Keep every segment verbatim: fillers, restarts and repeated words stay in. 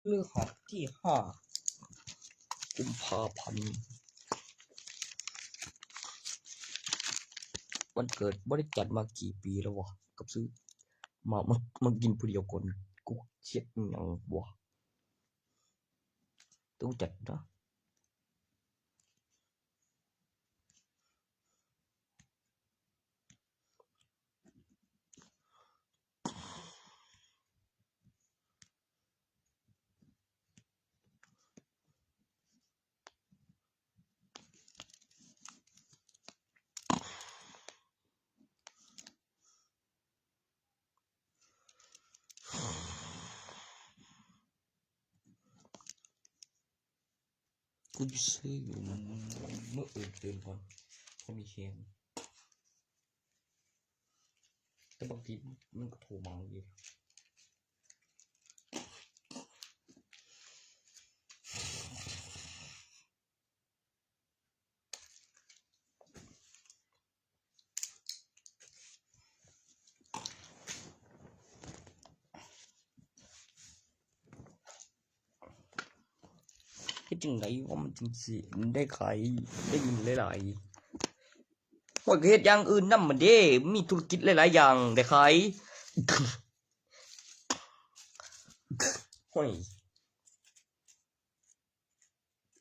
พฤหัสที่ห้ากุมภาพันธ์ วันเกิดบ่ได้จัดมากี่ปีแล้ววะ กับซื้อมา มา มากินผู้เดียวก่อน กูเครียดอิหยังวะ ต้องจัดนะ กูอยู่ซื้ออยู่ มันเมื่ออื่นตื่นก่อน เพราะมีเคน แต่บางทีมันก็โทรมาอยู่ เฮ็ดจั่งใดว่ามันจั่งสิได้ขาย ได้เงินหลายๆ ข้อยก็เฮ็ดอย่างอื่นนำมันเด้ มีธุรกิจหลายๆอย่างได้ขาย โอ้ย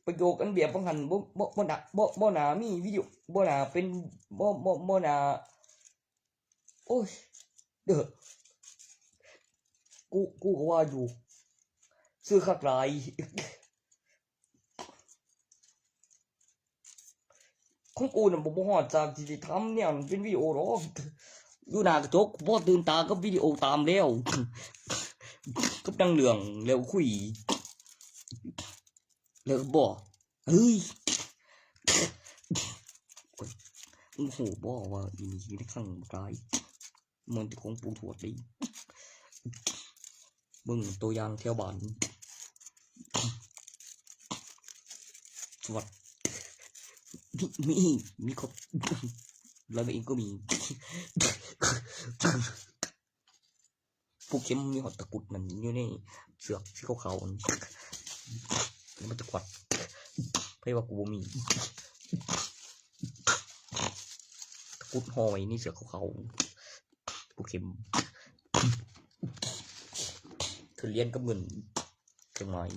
ประโยคอันแบบว่าหั่น บ่ บ่ บ่น่า บ่ บ่น่ามีวิดีโอ บ่น่าเป็น บ่ บ่ บ่น่า โอ้ย เด้อ กู กูก็ว่าอยู่ ซื่อคักหลาย ของกูน่ะบ่ บ่ฮอดจากที่สิทำเนี่ยมันเป็นวิดีโอดอก อยู่หน้ากระจก พอตื่นตากับวิดีโอตามแล้ว กับหนังเรื่องแล้วคุย แล้วก็บอก เฮ้ย มึงฮู้บ่ว่าอีนี่ในครั้งบักหลาย เหมือนที่ของปู่ทวดเลย เบิ่งตัวอย่างแถวบ้าน สวัสด มี มี มีครบ แล้วเองก็มี ผู้เข้มมีหอดตะกรุดนั่นอยู่ในเสือกสีขาวๆนั่น แล้วมันจะกวัด ไผว่ากูบ่มี ตะกรุดห้อยในเสือกขาวๆ ผู้เข้ม คือเหรียญกับเงิน เครื่องหมาย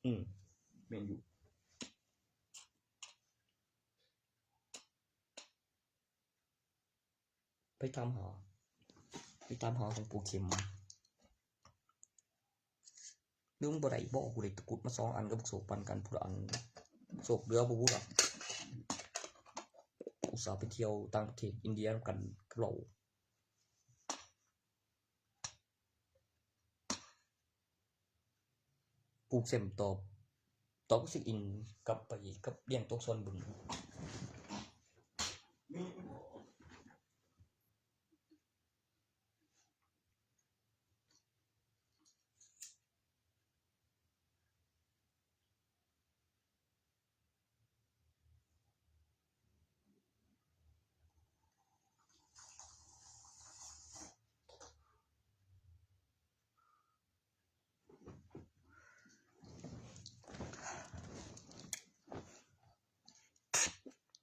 อืม แม่นอยู่ ไปตามหา ไปตามหาของปู่เข้ม หรือมึงบ่ได้บ่ กูได้ตะกรุดมาสองอันกับบักโศกปันกันผู้ละอัน โศกเหลือบ่บุล่ะ อุตส่าห์ไปเที่ยวต่างประเทศอินเดียนำกันกับเรา ปู่เข้มตอบ ตอบเช็คอินกลับไปกับเลี้ยงตกส่วนบึง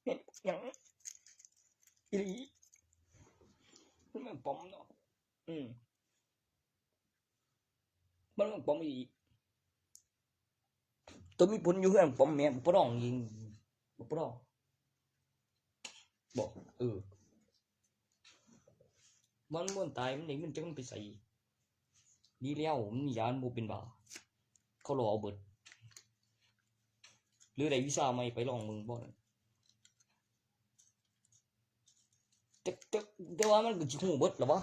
เฮ็ดหยังอีหลี มันแม่นปอมเนาะ อืม มันแม่นปอมอีหลี ตัวมีผลอยู่เฮือนปอมแม่นบ่ปรองยิง บ่ปรอง บ่ เออ มันม่วนตาย มันได้เงินจักมันไปใส่ ดีแล้ว มันย้านบ่เป็นบ้า เขารอเอาเบิด หรือได้วีซ่าใหม่ไปลองเมืองบ่นั่น แต่ แต่ แต่ว่ามันก็สิฮู้เบิดล่ะวะ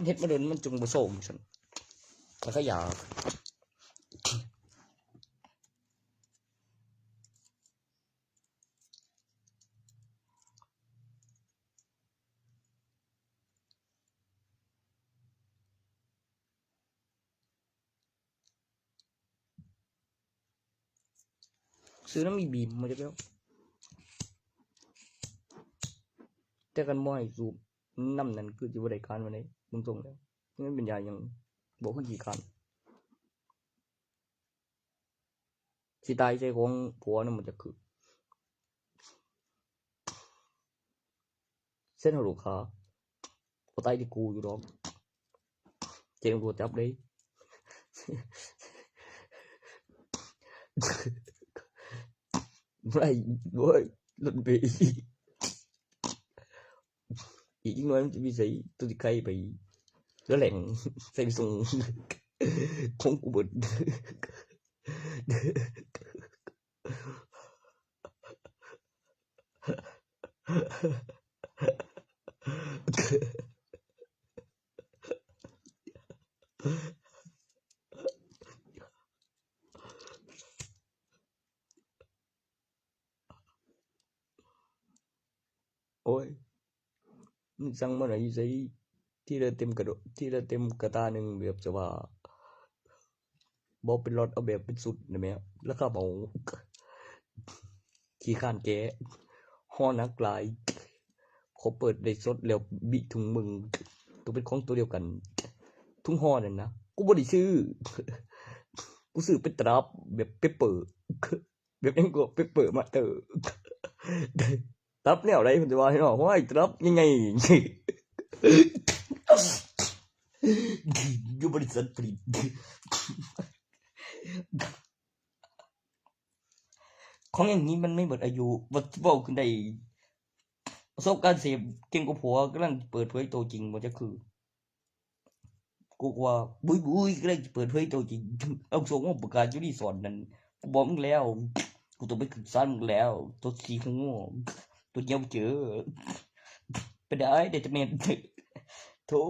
เฮ็ดมาโดนมันจึงบ่โซมซั่น แล้วก็อยาก ซื้อนำอีบีมมาจักแล้ว แต่กันบ่ให้สูบ นำนั่นคือสิบ่ได้การปานใด เบิ่งทรงแล้ว มันเป็นยาหยัง บ่คือขี้คร้าน สิตายใส่ของผัวนำมันจักคือ เส้นหัวลูกค้า บ่ตายที่กูอยู่ดอก แจ้งตำรวจจับเลย บ่ได้เว้ย รถเบรก อีกหน่อยมันจะมีใส่ตัวที่ไกลไป แล้วแหล่ง ใส่ไปส่ง ของกูเบิด โอ้ย มันสั่งมาได้อยู่ไส ทีละเต็มกระโดด ทีละเต็มกระตาหนึ่ง แบบจะว่า บ่เป็นล็อต เอาแบบเป็นชุดนะแม่ ราคาเหมา ขี้คร้านแกะ ห่อหนักหลาย ขอเปิดได้สดแล้วบิถุงมึง ก็เป็นของตัวเดียวกัน ถุงห่อนั่นนะ กูบ่ได้ซื้อ กูซื้อเป็นตลับแบบเปเปอร์ แบบหยังก็เปเปอร์มาเตอร์ ตลับแนวใดเพิ่นสิว่าให้เนาะ โอ้ย ตลับใหญ่ๆ อยู่บริษัทผลิต ของอย่างนี้มันไม่หมดอายุ ว่าเว้าขึ้นได้ ประสบการณ์เสพเก่งกว่าผัว กำลังเปิดเผยตัวจริง บ่จักคือ กูก็ว่า บุยบุย กำลังจะเปิดเผยตัวจริง เอาส่งมาประกาศอยู่รีสอร์ทนั่น กูบอกมึงแล้ว กูต้องไปขึ้นศาลมึงแล้ว ตัวขี้หัว ตัวเหี่ยวเจ๋อ เป็นได้ ได้แต่เม็ด โธ่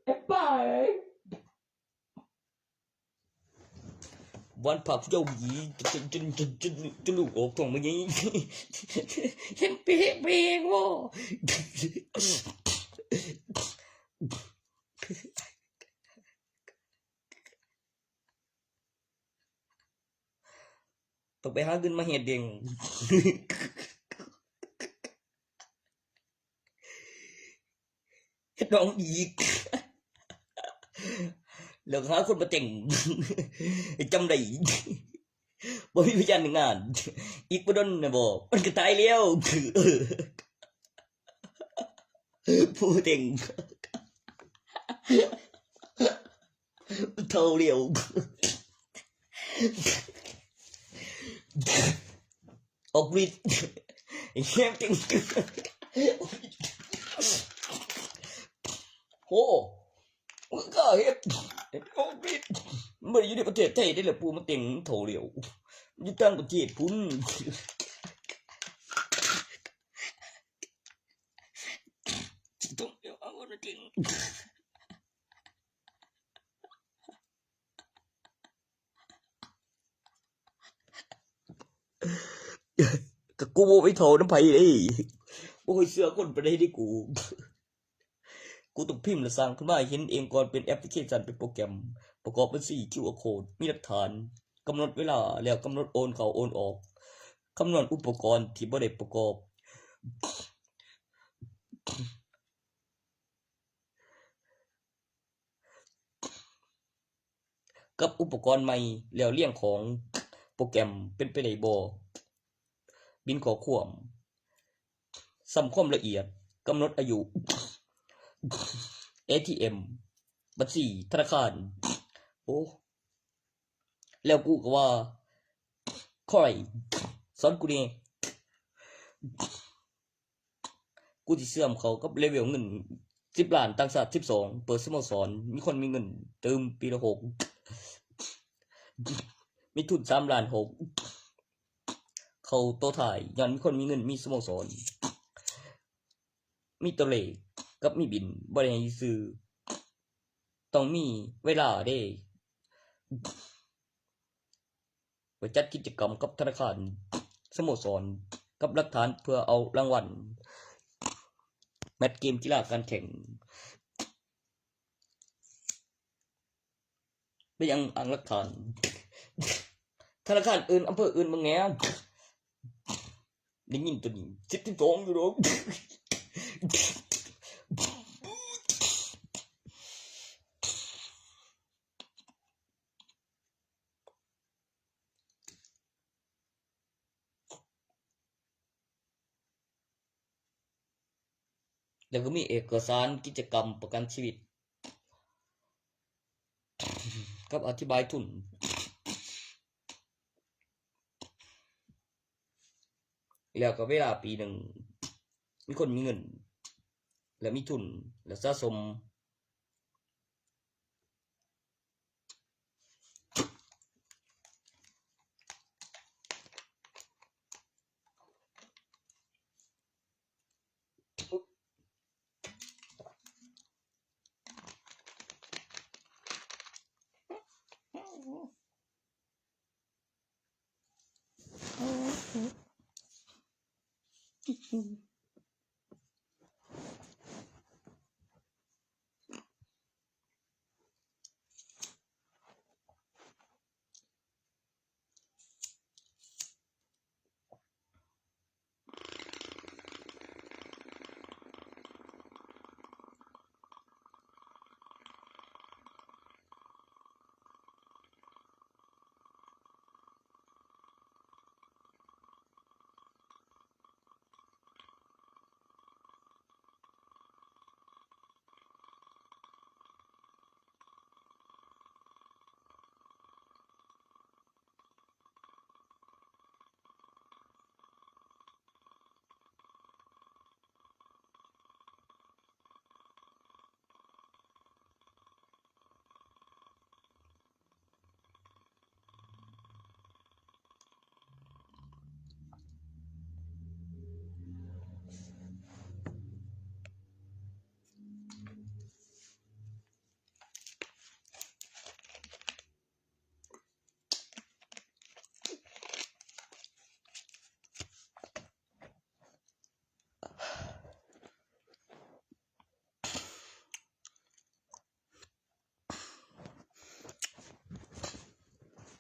ไอ้ป้าเอ้ย วันพระผู้เจ้าหวี จะ จะ จะ จะ จะลูกออกท้องมาไง เห็นเป๊ะเป๊ะว่ะ ต้องไปหาเงินมาเฮ็ดเด้ง เฮ็ดน้องอีก แล้วหาคนมาแต่ง จำได้ บ่มีพยานในงาน อีกบ่ดนนะบ่ มันก็ตายแล้ว ผู้แต่ง เท่าเดียว ออกฤทธิ์ แฮงจริง โห มันก็เฮ็ด เฮ็ดออกฤทธิ์ มันบ่ได้อยู่ในประเทศไทยเด้ล่ะ ปู่มันแต่งเท่าเดียว อยู่ต่างประเทศพุ้น ต้องเอามาแต่ง ก็กูบ่ไปเท่านำไผเด้ บ่ค่อยเชื่อคนปานใดเด้กู กูต้องพิมพ์และสร้างขึ้นมาให้เห็นเองก่อน เป็นแอปพลิเคชัน เป็นโปรแกรม ประกอบบัญชี คิวอาร์ โค้ด มีหลักฐาน กำหนดเวลา แล้วกำหนดโอนเข้าโอนออก คำนวณอุปกรณ์ที่บ่ได้ประกอบ กับอุปกรณ์ใหม่ แล้วเรียงของโปรแกรมเป็นไปได้บ่ บินข้อความ ซ้ำความละเอียด กำหนดอายุ เอทีเอ็ม บัญชีธนาคาร โอ้ แล้วกูก็ว่า คอย สอนกูแหน่ กูสิเชื่อมเข้ากับเลเวลเงินสิบล้าน ต่างชาติสิบสอง เปิดสโมสร มีคนมีเงินเติมปีละหก มีทุนสามล้านหก เข้าโตท้าย ย้อนมีคนมีเงิน มีสโมสร มีตัวเลขกับมีบิน บ่ได้ให้ซื่อ ต้องมีเวลาเด้ ไปจัดกิจกรรมกับธนาคาร สโมสร กับหลักฐานเพื่อเอารางวัล แมตช์เกมกีฬาการแข่ง ไปยังอ้างหลักฐาน ธนาคารอื่น อำเภออื่นมึงแหน่ ได้ยินตัวนี้ สิบสอง อยู่ดอก แล้วก็มีเอกสารกิจกรรมประกันชีวิต กับอธิบายทุน แล้วก็เวลาปีหนึ่ง มีคนมีเงิน และมีทุน และสะสม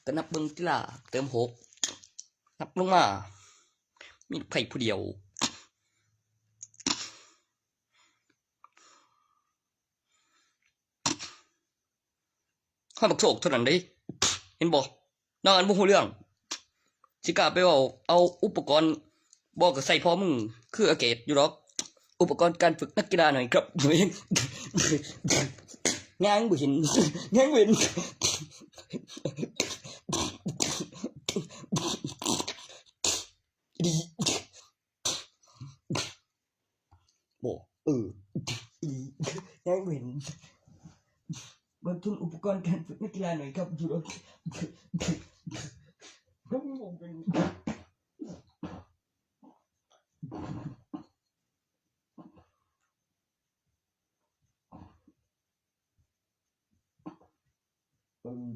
ก็นับเบิ่งติล่า เติมหก นับลงมา มีไผผู้เดียว ฮอดบักโชคเท่านั้นเด้ เห็นบ่ นอกนั้นบ่ฮู้เรื่อง สิกล้าไปเว้าเอาอุปกรณ์ บ่ก็ใส่พ่อมึง คืออาเกตอยู่ดอก อุปกรณ์การฝึกนักกีฬาหน่อยครับ ยังบ่เห็น ยังบ่เห็น บ่ เออ อีหลี ยังเห็น เบิ่งทุนอุปกรณ์การฝึกนักกีฬาหน่อยครับ อยู่รถ เออ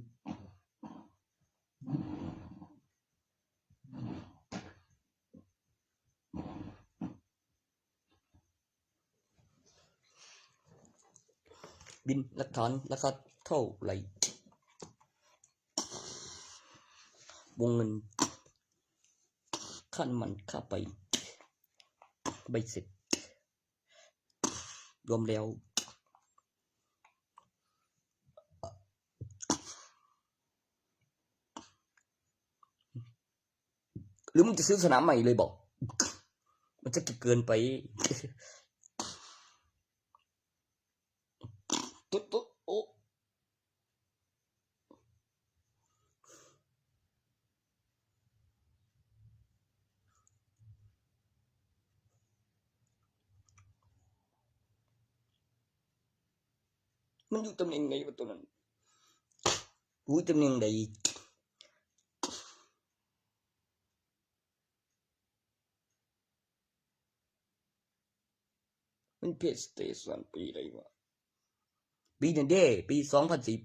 บินหลักฐานราคาเท่าไหร่ วงเงิน ค่าน้ำมัน ค่าไป ใบเสร็จ รวมแล้ว หรือมึงจะซื้อสนามใหม่เลยบอก มันจะเกินไป ตุ๊ดตุ๊ด โอ้ มันอยู่ตำแหน่งไหนวะตัวนั้น อยู่ตำแหน่งใด มันเพลย์สเตชันปีใดวะ ปีนั่นเด้ ปีสองพันสิบ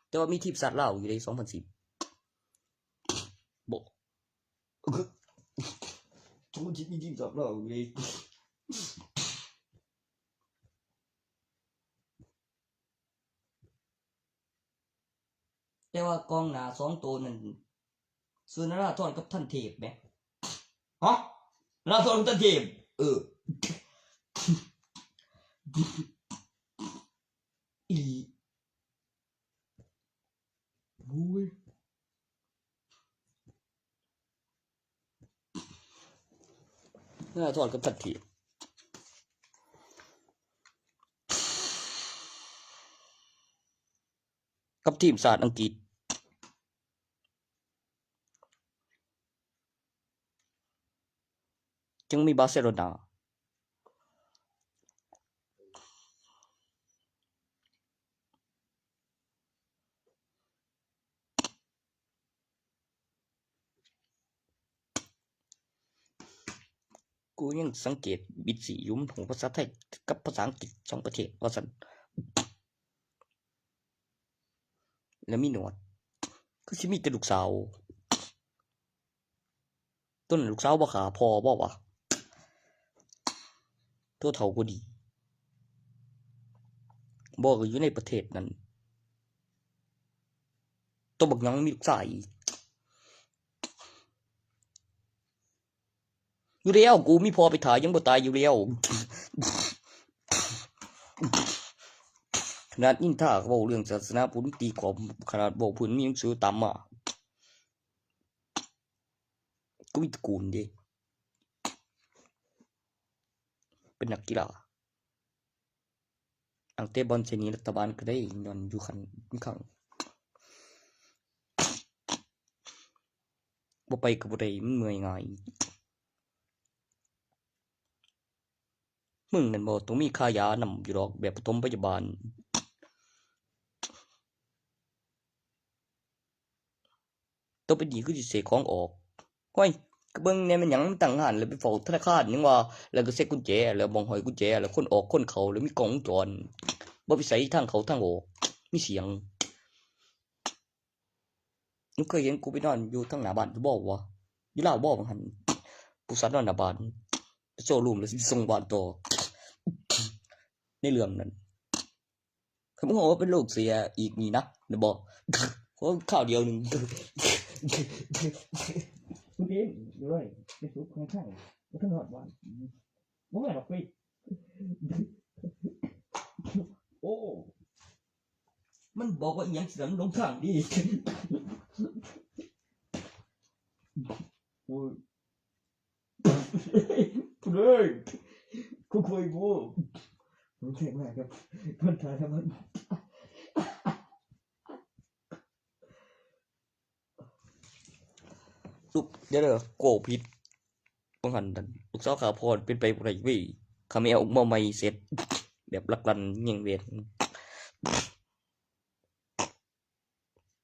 แต่ว่ามีทีมชาติลาวอยู่ในสองพันสิบ บ่ สองพันสิบ มีทีมชาติลาวอยู่ใน เ แต่ว่ากองหน้าสองตัวนั่น สุนทราธรกับทันเทพแหม ฮะ นราธรกับทันเทพ เออ อีหลี โอ้ย นราธรกับทันเทพ กับทีมชาติอังกฤษ จึงมีบาร์เซโลนา กูยังสังเกตบิดสีอยู่ มันหูภาษาไทยกับภาษาอังกฤษสองประเทศ ว่าซั่น แล้วมีหนวด คือสิมีแต่ลูกสาว ต้นลูกสาวบ่ฆ่าพ่อบ่วะ ตัวเฒ่าก็ดี บ่ก็อยู่ในประเทศนั้น ตัวบักหยังมีลูกชายอีก อยู่แล้ว กูมีพ่อไปถ่ายยังบ่ตายอยู่แล้ว ขนาดนินทาเว้าเรื่องศาสนาพุทธตีกรอบ ขนาดเว้าพุทธมีหนังสือตามมา กูมีตระกูลเด้ เป็นนักกีฬา อังเตะบอลเสนีรัฐบาลก็ได้ ย้อนอยู่คันข้าง บ่ไปก็บ่ได้ มันเมื่อยง่าย มึงนั่นบ่ต้องมีค่ายานำอยู่ดอก แบบปฐมพยาบาล ต่อไปนี้คือสิเสกของออก ห้วย ก็เบิ่งแหน่แม่นหยังมันตั้งร้าน แล้วไปเฝ้าธนาคารหยังว่า แล้วก็เช็คกุญแจ แล้วหม่องห้อยกุญแจ แล้วคนออกคนเข้า แล้วมีกล้องวงจร บ่ไปใส่ทางเข้าทางออก มีเสียง มึงเคยเห็นกูไปนอนอยู่ทางหน้าบ้านอยู่บ่วะ อยู่ลาวบ่บางหั่น ผู้สาวนอนหน้าบ้าน ไปโชว์รูมแล้วสิส่งบ้านต่อ ในเรื่องนั้น คันมึงบอกว่าเป็นโรคเสียอีกนี่นะ เดี๋ยวบอก ขอข้าวเดียวหนึ่ง คุณเองด้วย ไปซุกข้างๆ บ่ทันฮอดบ้าน บ่แม่นดอกเว้ย โอ้ มันบอกว่าอีหยังสิหลังลงทางดี โอ้ย เฮ้ย กูคุยกู ผมเก่งมากครับ คนไทยครับมัน ลูก เดี๋ยวเด้อ โกผิด บ่หันนั่น ลูกสาวข้าพรเป็นไปบ่ได้เว้ย ข้าแม่ออกมาใหม่เสร็จ แบบลักลั่นแย่งแหวน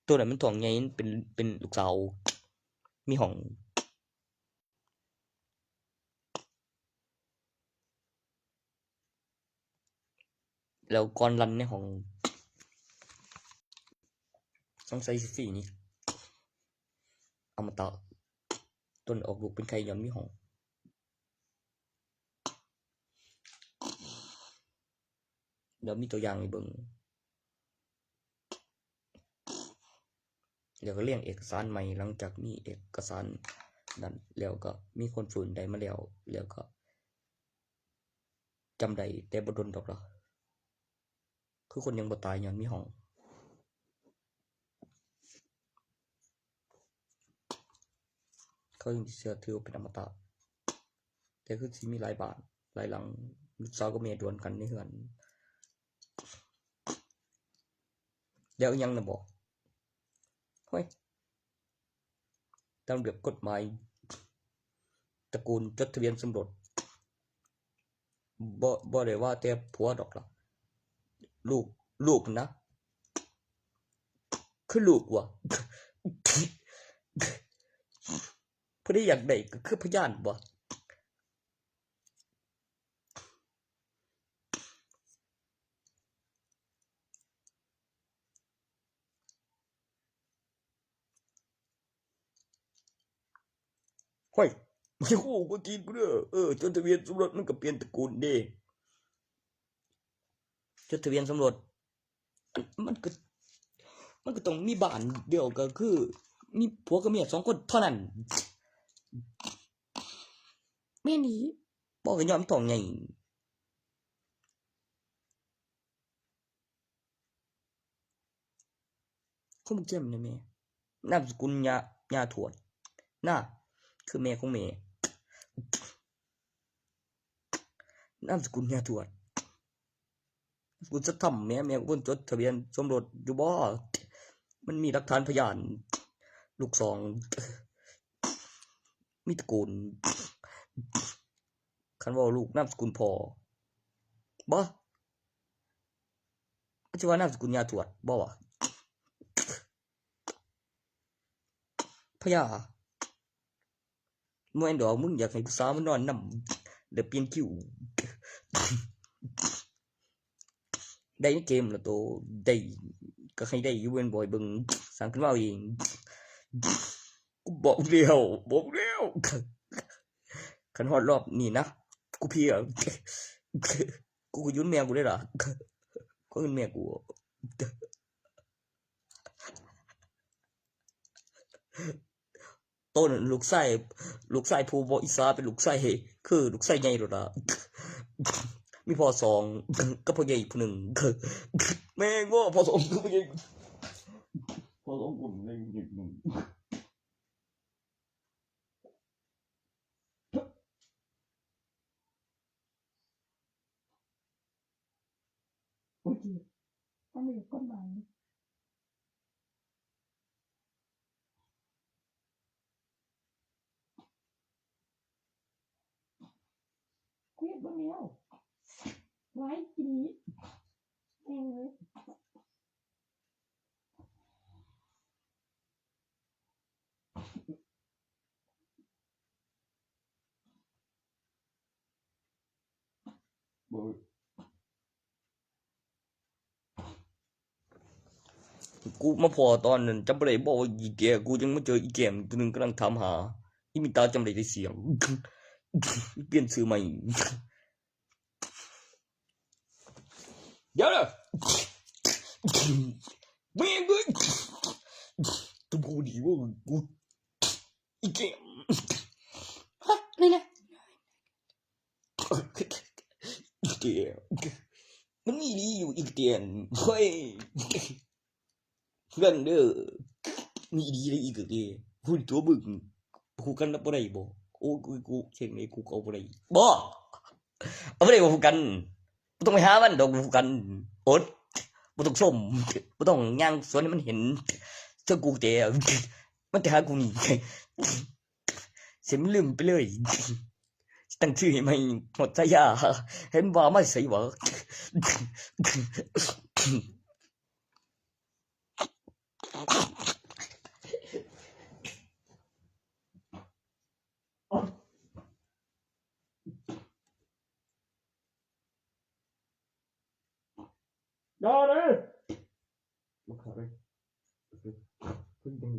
ตัวนั้นมันท้องใหญ่ มันเป็น เป็นลูกสาว มีห้อง แล้วก่อนลั่นในห้อง ต้องใส่ฟรีนี่ อมตะ ต้นออกลูกเป็นไข่ย้อนมีห้อง เดี๋ยวมีตัวอย่างให้เบิ่ง แล้วก็เรียงเอกสารใหม่ หลังจากมีเอกสารนั้นแล้วก็มีคนฟื้นได้มาแล้ว แล้วก็จำได้แต่บ่ดนดอกเหรอ คือคนยังบ่ตายย้อนมีห้อง เขายังสิเชื่อถือว่าเป็นอมตะ แต่คือสิมีหลายบ้าน หลายหลัง ลูกสาวกับแม่ดวลกันในเฮือน แล้วอีหยังนะบอก เฮ้ย ตามระเบียบกฎหมาย ตระกูลจดทะเบียนสมรส บ่ บ่ได้ว่าแต่ผัวดอกล่ะ ลูก ลูกนะ คือลูกว่ะ ผู้ใดอยากได้ก็คือพยานบ่ ห้วย โอ้โห กูตีนกูเด้อ เออ จดทะเบียนสมรสมันก็เปลี่ยนตระกูลเด้ จดทะเบียนสมรส มันก็ มันก็ต้องมีบ้านเดียว ก็คือ มีผัวกับเมียสองคนเท่านั้น แม่นอี่ บอกกันยอมท้องไง คุณเจมเลยแม่ นามสกุลยา ยาทวด น่า คือแม่ของแม่ นามสกุลยาทวด นามสกุลสัตย์ธรรม แม่ แม่คนจดทะเบียนสมรสอยู่บ่ มันมีหลักฐานพยาน ลูกสอง มีตระกูล คันว่าลูกนามสกุลพ่อ บ่ มันจะว่านามสกุลยาทวด บ่วะ พญา แม่นดอก มึงอยากให้ผู้สาวมานอนนำ เดี๋ยวเปลี่ยนคิว ได้ในเกมละโต ได้ ก็ให้ได้อยู่ เว้นบ่อยเบิ่ง สั่งขึ้นมาเอาเอง กูบอกแล้ว บอกแล้ว คันฮอดรอบนี้นะ กูเพลีย กูก็ยืนแม่กูได้ล่ะ ก็เงินแม่กู ต้นลูกไส้ ลูกไส้ผู้บ่อีสาเป็นลูกไส้ คือลูกไส้ใหญ่โลดล่ะ มีพ่อสอง กับพ่อใหญ่อีกผู้หนึ่ง แม่งว่าพ่อสองกับพ่อใหญ่ พ่อสองคนในหนึ่ง โอเค ต้องมีกฎหมาย กูอยากเบิ่งแล้ว ไลฟ์อีหลี แม่งเอ้ย กูมาพ้อตอนนั้น จำบ่ได้ บอกว่าอีแก่ กูยังมาเจออีแก่ตัวหนึ่งกำลังถามหา อีมิตา จำได้แต่เสียง เปลี่ยนชื่อใหม่ เดี๋ยวนะ แม่งเอ้ย ตัวกูดีเว่ากู อีแก่ ฮะ อะไรนะ อีแก่ มันมีดีอยู่ อีแก่ เฮ้ย เพื่อนเด้อ มีดีเลย อีแก่ พูดตัวบึ้ง คู่กันแล้วบ่ได้บ่ โอ้ กู กูเช็คเลย กูเอาบ่ได้บ่ เอาบ่ได้บ่คู่กัน บ่ต้องไปหามันดอก บ่คู่กัน อด บ่ต้องชม บ่ต้องย่างสวนให้มันเห็น เจอกูแต่ มันจะหากูนี่ เสียมันลืมไปเลย ตั้งชื่อให้ใหม่ หมดสายา เห็นว่ามาใส่หวะ อย่าเลย มาขับเลย เพิ่งดึง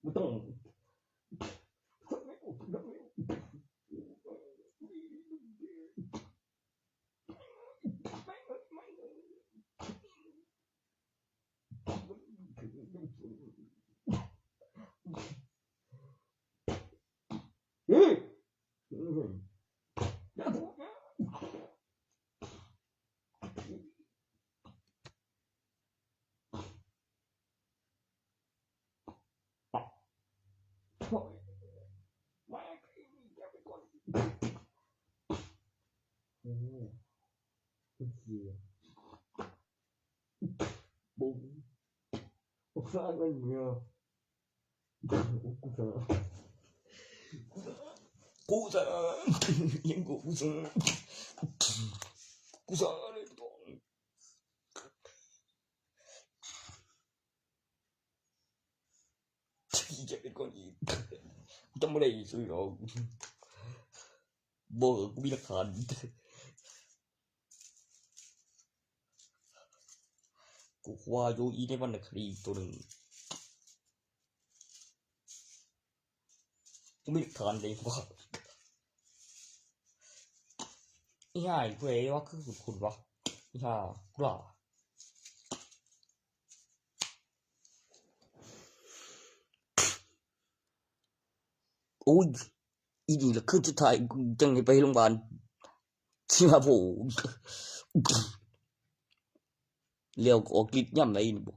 ไม่ต้อง อืม โอ้ โอเค บุ้ง โอ้ สร้างเงินเมีย กูสร้าง กูสร้าง ยังกู กูสร้าง กูสร้างเลย ที่จะเป็นคนอีก กูจำไม่ได้ซื้อหรอก บอกกูมีหลักฐาน กูคว้าโยอีในวันคดีตัวหนึ่ง กูมีหลักฐานเลยว่า อีห่าอีกเว้ยวะ คือคุณวะ อีห่า กูด่า โอ้ย อีนี่ละคืนสุดท้าย กูจั่งได้ไปโรงพยาบาล สิมาโผล่ แล้วก็ออกฤทธิ์ยามใดนี่บ่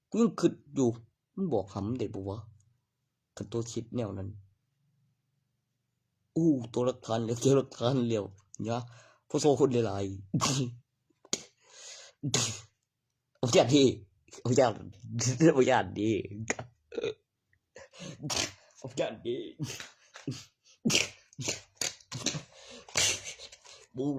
กูยังคิดอยู่ มันบอกหำได้บ่วะ คันตัวคิดแนวนั้น อู้ ตัวหลักฐานแล้ว ตัวหลักฐานแล้ว เนี่ย พอโซคนหลายๆ เอาย่านเด้ เอาย่าน เอาย่านเด้ เอาย่านเด้ บู อ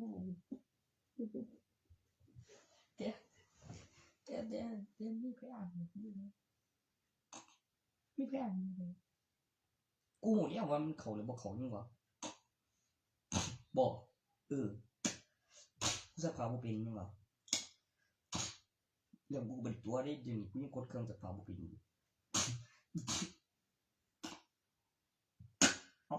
ะไรเนี่ย เดี๋ยวเดี๋ยวเดี๋ยวเดี๋ยวมีไปอ่านอยู่นี่นะ มีไปอ่านอยู่เลย กูฮู้แล้วว่ามันเข้าหรือบ่เข้ายังวะ บ่ เออ กูซักผ้าบ่เป็นยังวะ เรื่องกูเป็นตัวได้ เดี๋ยวนี้กูยังกดเครื่องซักผ้าบ่เป็นอยู่ เอ้า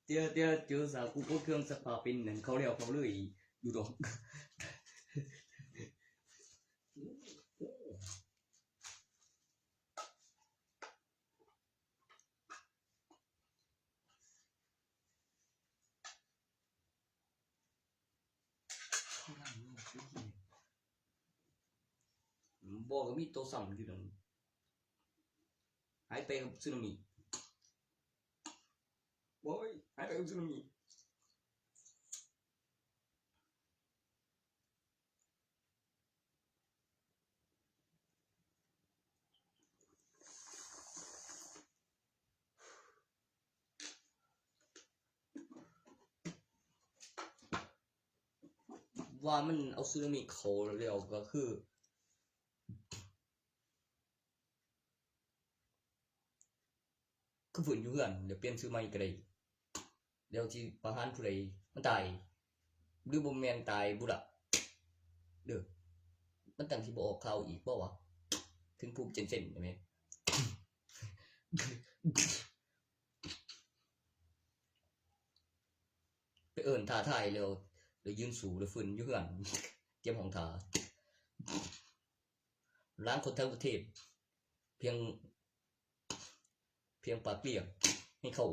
เดี๋ยว เดี๋ยว เจอสาวกูกดเครื่องซักผ้าเป็นนั่น เขาแล้วเขาเลย อยู่ดอก บ่ ก็มีตัวซ้ำอยู่นั่น หายไปกับสึนามิ โอ้ย หายไปกับสึนามิ ว่ามันเอาสึนามิเข้าแล้วก็คือ คือฟื้นอยู่เฮือน เดี๋ยวเปลี่ยนชื่อใหม่ก็ได้ เดี๋ยวสิประหารผู้ใด มันตาย หรือบ่แม่นตายบุล่ะ เด้อ มันจั่งสิบ่ออกข่าวอีกบ่วะ ถึงผู้เจนเซนใช่ไหม ไปเอิ้นท้าทายแล้ว แล้วยืนสู้แล้วฟื้นอยู่เฮือน เตรียมห้องท่า ล้างคนทั้งประเทศ เพียง เพียงปากเปียกให้เขา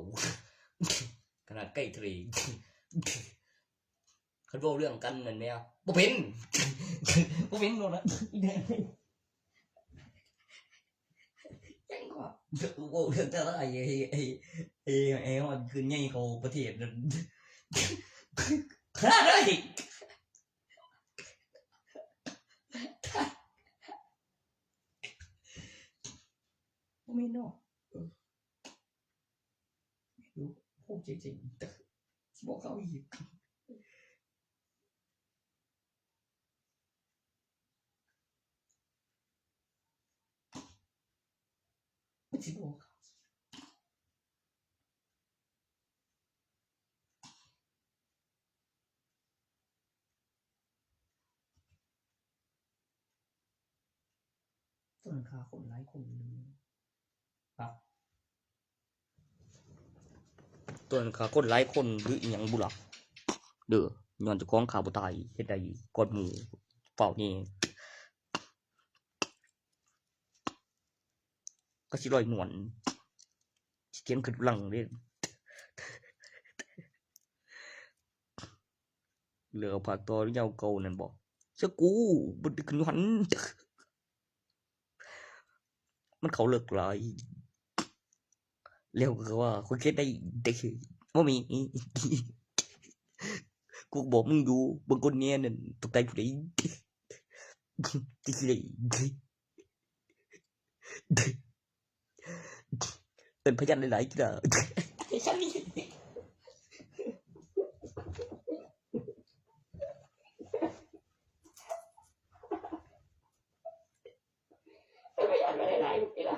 ขนาดใกล้ทะเล คันเว้าเรื่องกันนั่นแหม บ่เป็น บ่เป็นโลดนะ ยังว่า เว้าเรื่องแต่ละไอ้ ไอ้ ไอ้ ไอ้ ไอ้ฮอดคืนใหญ่เขาประเทศนั่น เฮ้ย เ ไม่เนาะ เออ ไม่รู้ พูดจริงๆ แต่สิบอกเขาอีก มันสิบอกเขา ต้นขาคนหลายคนหนึ่งครับ ต้นขาคนหลายคนหรืออีหยังบุล่ะ เด้อ ย้อนเจ้าของฆ่าบ่ตาย เฮ็ดได้ก่อนหมู่ เฝ้านี่ ก็สิลอยนวล สิเถียงขึ้นหลังเด้ เหลือภาคต่อหรือยาวเก่านั่นบ่ เชื่อกู บ่ได้ขึ้นหัน มันเข้าเลิกหลาย แล้วก็ว่า "ข้อยเฮ็ดได้เด้ บ่มี" กูบอกมึงอยู่ บางคนเนี่ยนั่น ตกใจผู้ใด ติดเลย เป็นพยานหลายๆ เทื่อ เป็นพยานหลายๆ เทื่อ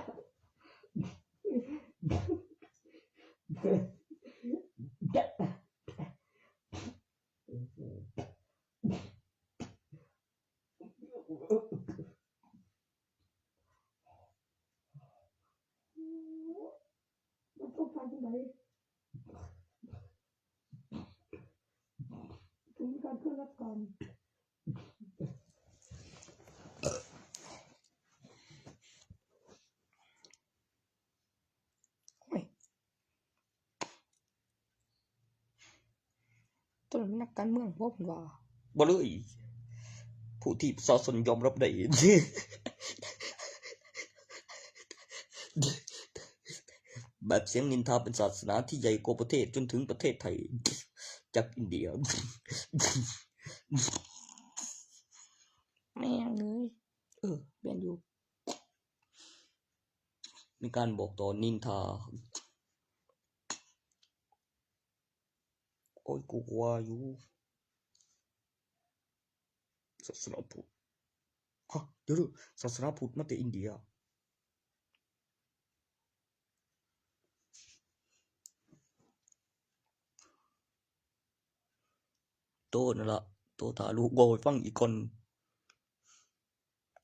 มันต้องการที่ไหน ถึงมีการเคลื่อนรับการ โอ้ย ต้นนักการเมืองพวกผมว่า บ่เลย ผู้ที่ประชาชนยอมรับได้ แบบเสียงนินทาเป็นศาสนาที่ใหญ่กว่าประเทศจนถึงประเทศไทย จากอินเดีย แม่งเลย เออ แม่นอยู่ มีการบอกต่อนินทา โอ้ย กูกลัวอยู่ ศาสนาพุทธ ฮะ เดี๋ยวๆ ศาสนาพุทธมาแต่อินเดีย โตนั่นละ โตถ้าลูกเว้าให้ฟังอีกก่อน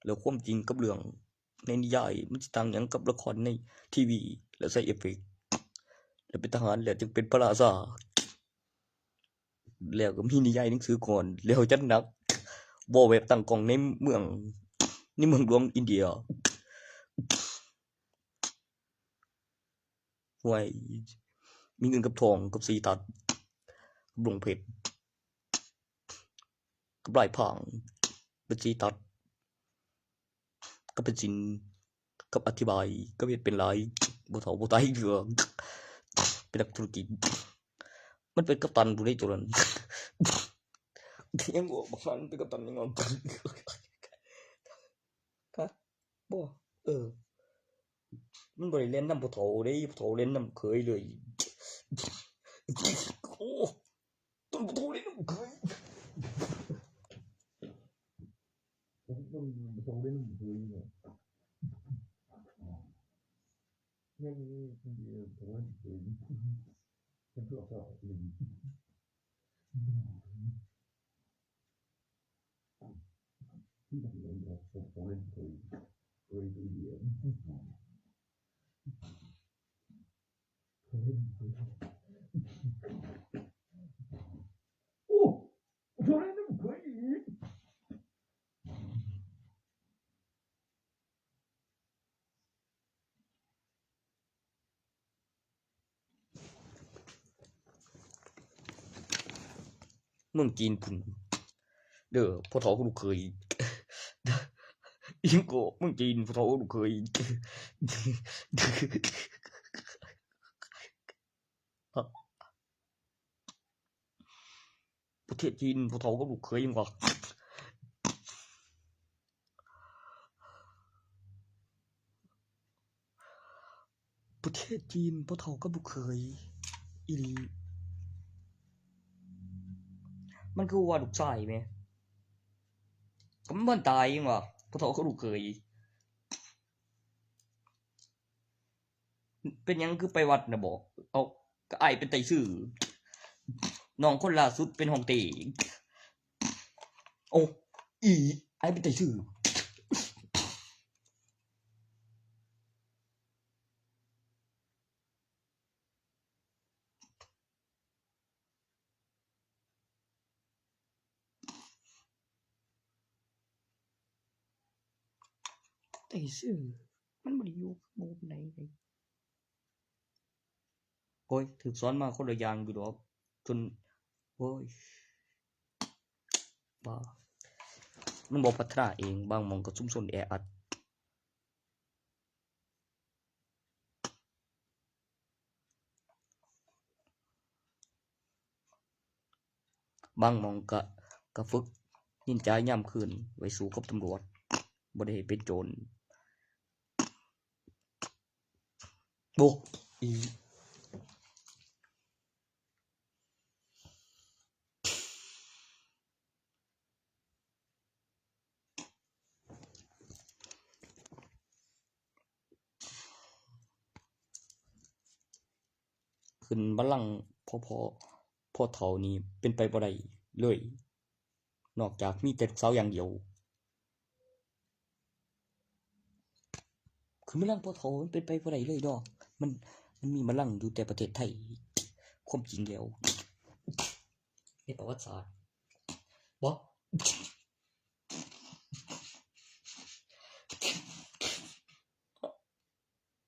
แล้วความจริงกับเรื่องในนิยาย มันสิต่างหยังกับละครในทีวี แล้วใส่เอฟเฟกต์ แล้วเป็นทหาร แล้วจึงเป็นพระราชา แล้วก็มีนิยายหนังสือก่อน แล้วจัดหนัก เว้าแบบตั้งกล้องในเมือง ในเมืองหลวงอินเดีย ห่วย มีเงินกับทอง กับสีตัด กับลงเพชร กับลายพราง เป็นสีตัด กับเป็นศิลป์ กับอธิบาย กับเฮ็ดเป็นลาย บ่เฒ่าบ่ตายเถื่อ เป็นนักธุรกิจ มันเป็นกัปตันผู้ใดตัวนั้น ยังบอกบักนั้นเป็นกัปตันยังไง ฮะ บ่ เออ มันบ่ได้เล่นนำผู้เฒ่าเด้ ผู้เฒ่าเล่นนำเขยเลย โอ้ ต้นผู้เฒ่าเล่นนำเขย ต้นผู้เฒ่าเล่นนำเขยเนี่ย เนี่ยนี่คนเดียวผมว่าเขยเป็นพวกเราเอง ที่ผมเองผมผมเล่นเกมเกมตัวเดียวผมเล่นเกมโอ้ผมเล่นเกม เมืองจีนพุ้น เด้อ พ่อเฒ่ากับลูกเขย อิหยังก็เมืองจีน พ่อเฒ่ากับลูกเขย ประเทศจีน พ่อเฒ่ากับลูกเขยยังวะ เ ประเทศจีน พ่อเฒ่ากับลูกเขย อีหลี มันคือว่าลูกชายแหม ก็มันบ่ตายหยังวะ พ่อเฒ่ากับลูกเขย เป็นหยังคือไปวัดน่ะบ่ เอ้า ก็อ้ายเป็นไตซื่อ น้องคนล่าสุดเป็นฮ่องเต้ โอ้ อี อ้ายเป็นไตซื่อ ไตซื่อ มันบ่ได้อยู่กับหมู่ปานใดเลย โอ้ย ถูกสอนมาคนละอย่างอยู่ดอก จน โอ้ย บ้า มันบ่พัฒนาเอง บางหม่องก็ชุมชนแออัด บางหม่องก็ ก็ฝึกนินจายามคืน ไว้สู้กับตำรวจ บ่ได้ให้เป็นโจร โอ้ อี ขึ้นบัลลังก์พ่อ พ่อ พ่อเฒ่านี่เป็นไปบ่ได้เลย นอกจากมีแต่ลูกสาวอย่างเดียว ขึ้นบัลลังก์พ่อเฒ่ามันเป็นไปบ่ได้เลยดอก มัน มันมีบัลลังก์อยู่แต่ประเทศไทย ความจริงแล้ว ในประวัติศาสตร์ บ่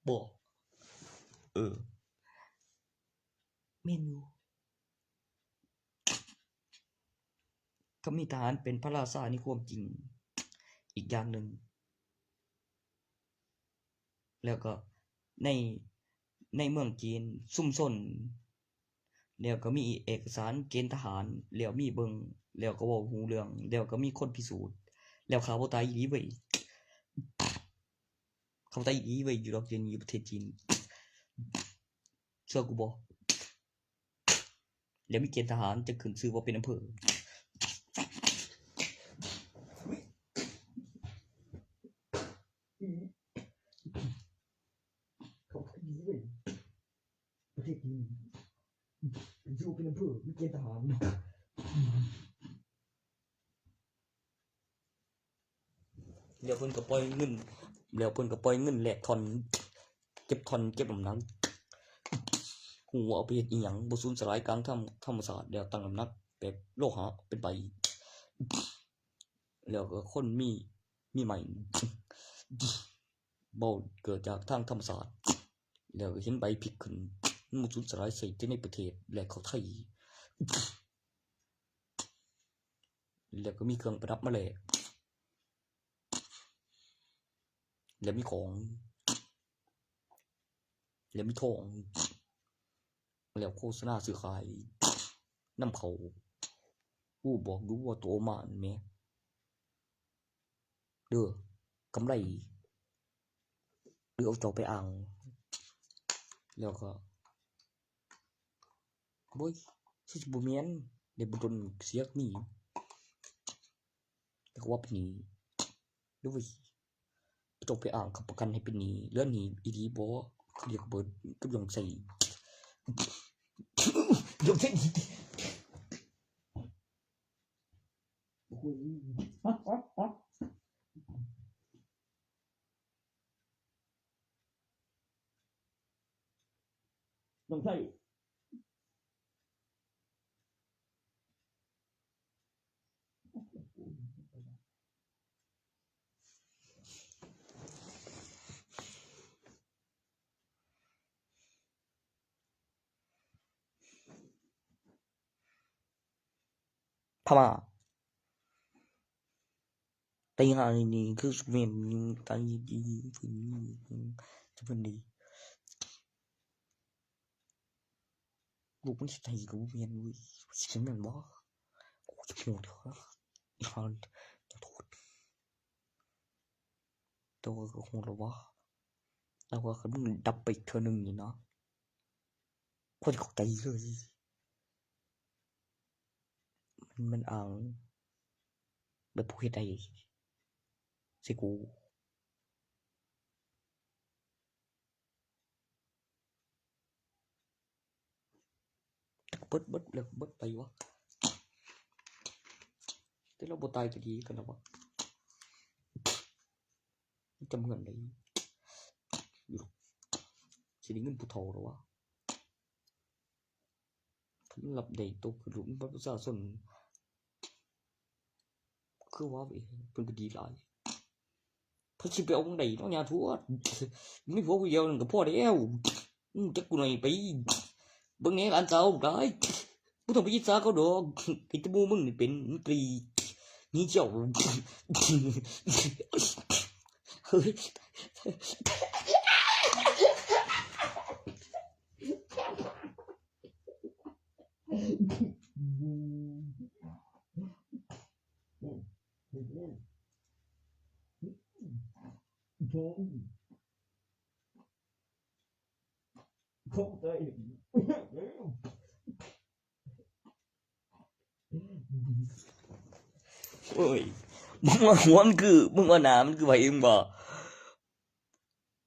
บ่ เออ แม่นอยู่ ก็มีทหารเป็นพระราชาในความจริง อีกอย่างหนึ่ง แล้วก็ใน ในเมืองจีนชุมชน แล้วก็มีเอกสารเกณฑ์ทหาร แล้วมีเบิ่ง แล้วก็เว้าฮู้เรื่อง แล้วก็มีคนพิสูจน์ แล้วข้าบ่ตายอีหลีเว้ย ข้าบ่ตายอีหลีเว้ย อยู่ดอกเดี๋ยวนี้อยู่ประเทศจีน เชื่อกูบ่ แล้วมีเกณฑ์ทหารจะขึ้นชื่อว่าเป็นอำเภอ เขาอีหลีเว้ย ประเทศจีน ขึ้นชื่อว่าเป็นอำเภอ มีเกณฑ์ทหาร แล้วเพิ่นก็ปล่อยเงิน แล้วเพิ่นก็ปล่อยเงินแลกท่อน เก็บท่อน เก็บน้ำหนัก ฮู้ว่าเอาไปเฮ็ดอิหยัง บ่สูญสลายกลางธรรม ธรรมชาติ แล้วตั้งน้ำหนักแบบโลหะเป็นใบ แล้วก็คนมี มีไม้ บ่เกิดจากทางธรรมชาติ แล้วก็เห็นใบพลิกขึ้น มันบ่สูญสลายใส่แต่ในประเทศ และเข้าไทย แล้วก็มีเครื่องประดับมาแลก แล้วมีของ แล้วมีทอง แล้วโฆษณาซื้อขายนำเข้า อู้ บอกอยู่ว่าโตมานั่นแหม เด้อ กำไร หรือเอาเจ้าไปอ้าง แล้วก็ โอ้ย คือสิบ่แม่น ได้บ่โดนเสียหนี้ แต่ก็ว่าเป็นหนี้ หรือว่าเจ้าไปอ้างค้ำประกันให้เป็นหนี้ เหลือหนี้อีหลีบ่ เขาเรียกเบิดกับหย่องใส่ หย่องใส่ โอ้ย หย่องใส่ พม่า ตีห้านี่ นี่คือสุเมนนี่ ตายดี ฝืนนี่ จะเป็นดี ลูกมันสิไทยกับบ่แม่นเว้ย สิแม่นบ่ โอ้ย โหดครับ อีหา ขอโทษ แต่ว่าก็โหดแล้ววะ แต่ว่าคันมันดับไปเทื่อหนึ่งนี่เนาะ โคตรเข้าใจเลย มัน มันอ่าง แบบผู้เฮ็ดได้สิกู เบิด เบิด แล้วเบิดไปวะ แต่เราบ่ตายก็ดีกันแล้ววะ มันจะเหมือนไดอยู่ สิได้เงินผู้เฒ่าแล้ววะ มันรับได้ตกคือลูกบัตรประชาชน คือว่าเอ้ย เพิ่นก็ดีหลาย เพิ่นสิไปเอาหม่องใดเนาะ ย่าทวด มีผัวผู้เดียวนั่นก็พอแล้ว อืม จักกูหน่อยไป เบิ่งแหน่หลานสาวหลาย บ่ต้องไปอิจฉาเขาดอก เป็นแต่หมู่มึงนี่เป็นมนตรี หนีเที่ยว เฮ้ย โอ้ย มึงว่าหัวมันคือ มึงว่าหน้ามันคือไผ มึงบ่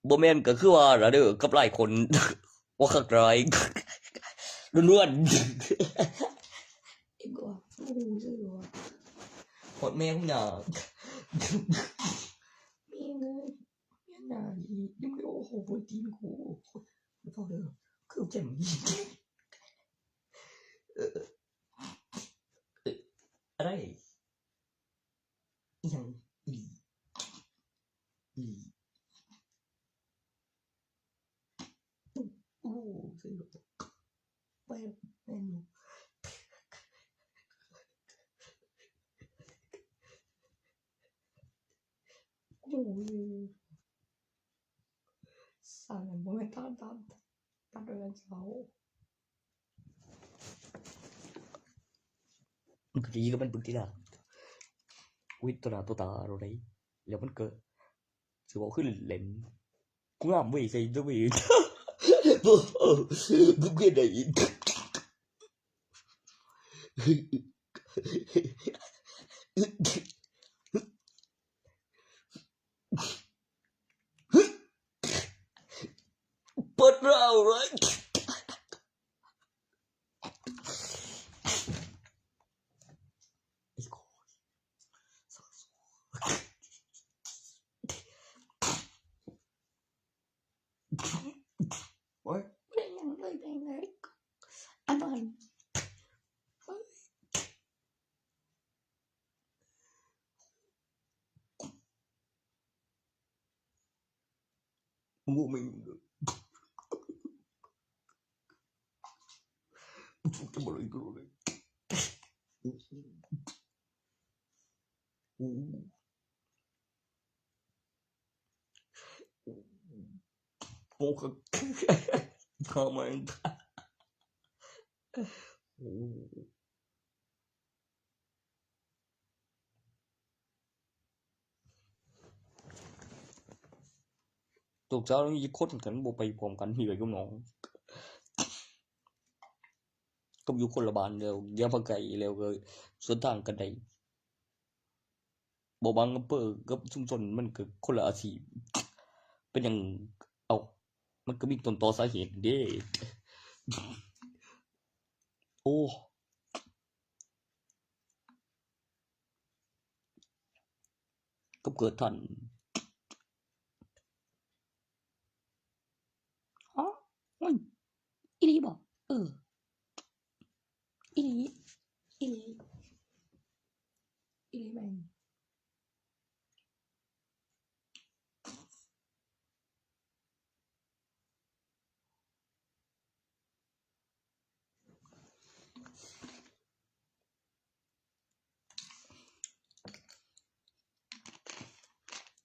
บ่แม่นก็คือว่าล่ะเด้อ กับหลายคน ว่าคักหลาย ล้วนๆ ไอ้บ่ โอ้โห ใช่เหรอ ฮอดแม่มึงน่ะ แม่งเอ้ย แม่งน่ะอี ยังไม่ได้ โอ้โห บนตีนกู ไม่พอเด้อ คือแจ่มอีก เออ เออ อะไร อีหยัง อีหลี อีหลี โอ้โห ใช่เหรอ แม่น แม่นอยู่ โอ้ย สั่นบ่แม่นตัด ตัด ตัดโดยเจ้า มันก็ดีกับมันปึกติล่ะ วิตตนาตัวตาเราได้ แล้วมันก็สิเว้าคือเล่น กูงามเว้ย ใส่ตัวเว้ย กูเกลียดได้ เปิดเราเลย โอ๊ย ไม่ได้ยังเลย ไม่ได้เลย อันนั้น มึงบอกไม่มึงเลย จะบอกอะไรกูเลย โอ้โห โอ้โห ทำไม โอ้โห ลูกสาวนี่คนกันบ่ไปพร้อมกัน มีไว้กับน้อง ก็อยู่คนละบ้านแล้ว อย่าไปไกลแล้ว ก็สวนทางกันได้ บ่บางอำเภอกับชุมชนมันก็คนละอาชีพ เป็นหยัง เอ้า มันก็มีต้นตอสาเหตุเด้ โอ้ ก็เกิดทัน อ๋อ มัน อีหลีบ่ เออ อีหลี อีหลี อีหลีแม่ง โ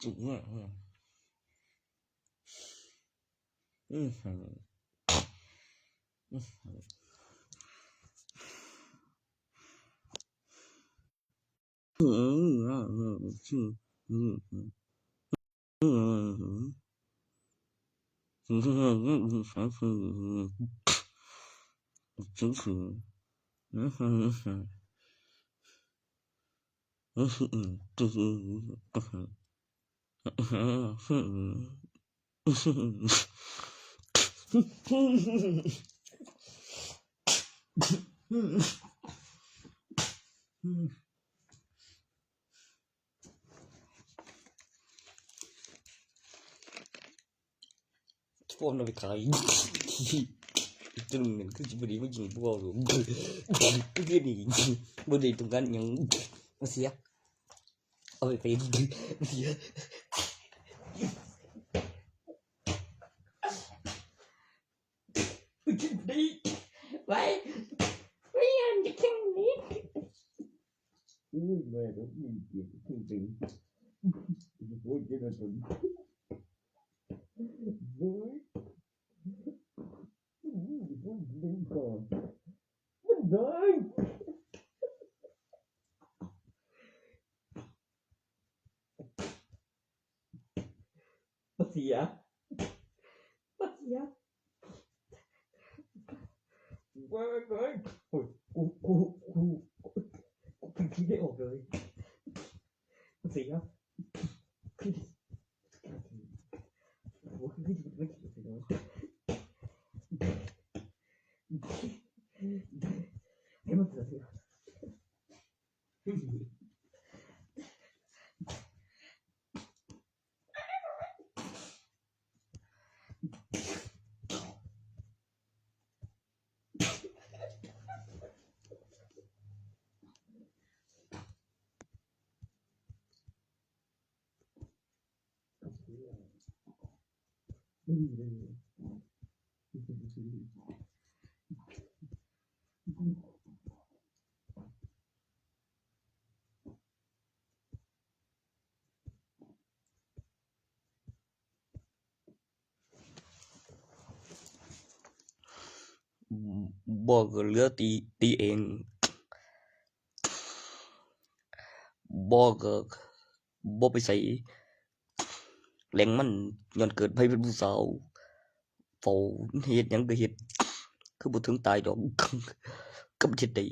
อืมอืมอืม พวกมันเอาไปขาย อีกตัวหนึ่งคือจะบ่ได้มากินพวกเรา คือนี่บ่ได้ต้องการหยัง มาเสีย เอาไปเป็น มาเสีย Why? Why are you killing me? อืม แม่ก็มีเกียรติจริงๆ โอ้ย เจ้าหน้าที่ โอ้ย อืม โอ้ย เล่นก่อน มันได้ มาเสีย มาเสีย เว้ย เว้ย โอ้ย กู กู กู กูเป็นที่ได้ออกเลย มาเสีย โอ้ย ไม่ดี ไม่ดี ไม่ดี ให้มันเสีย บ่ก็เหลือตี ตีเอง บ่ก็บ่ไปใส แหล่งมันย้อนเกิดไปเป็นผู้สาว เฝ้าเฮ็ดหยังก็เฮ็ด คือบ่ถึงตายดอก ก็บ่เฮ็ดได้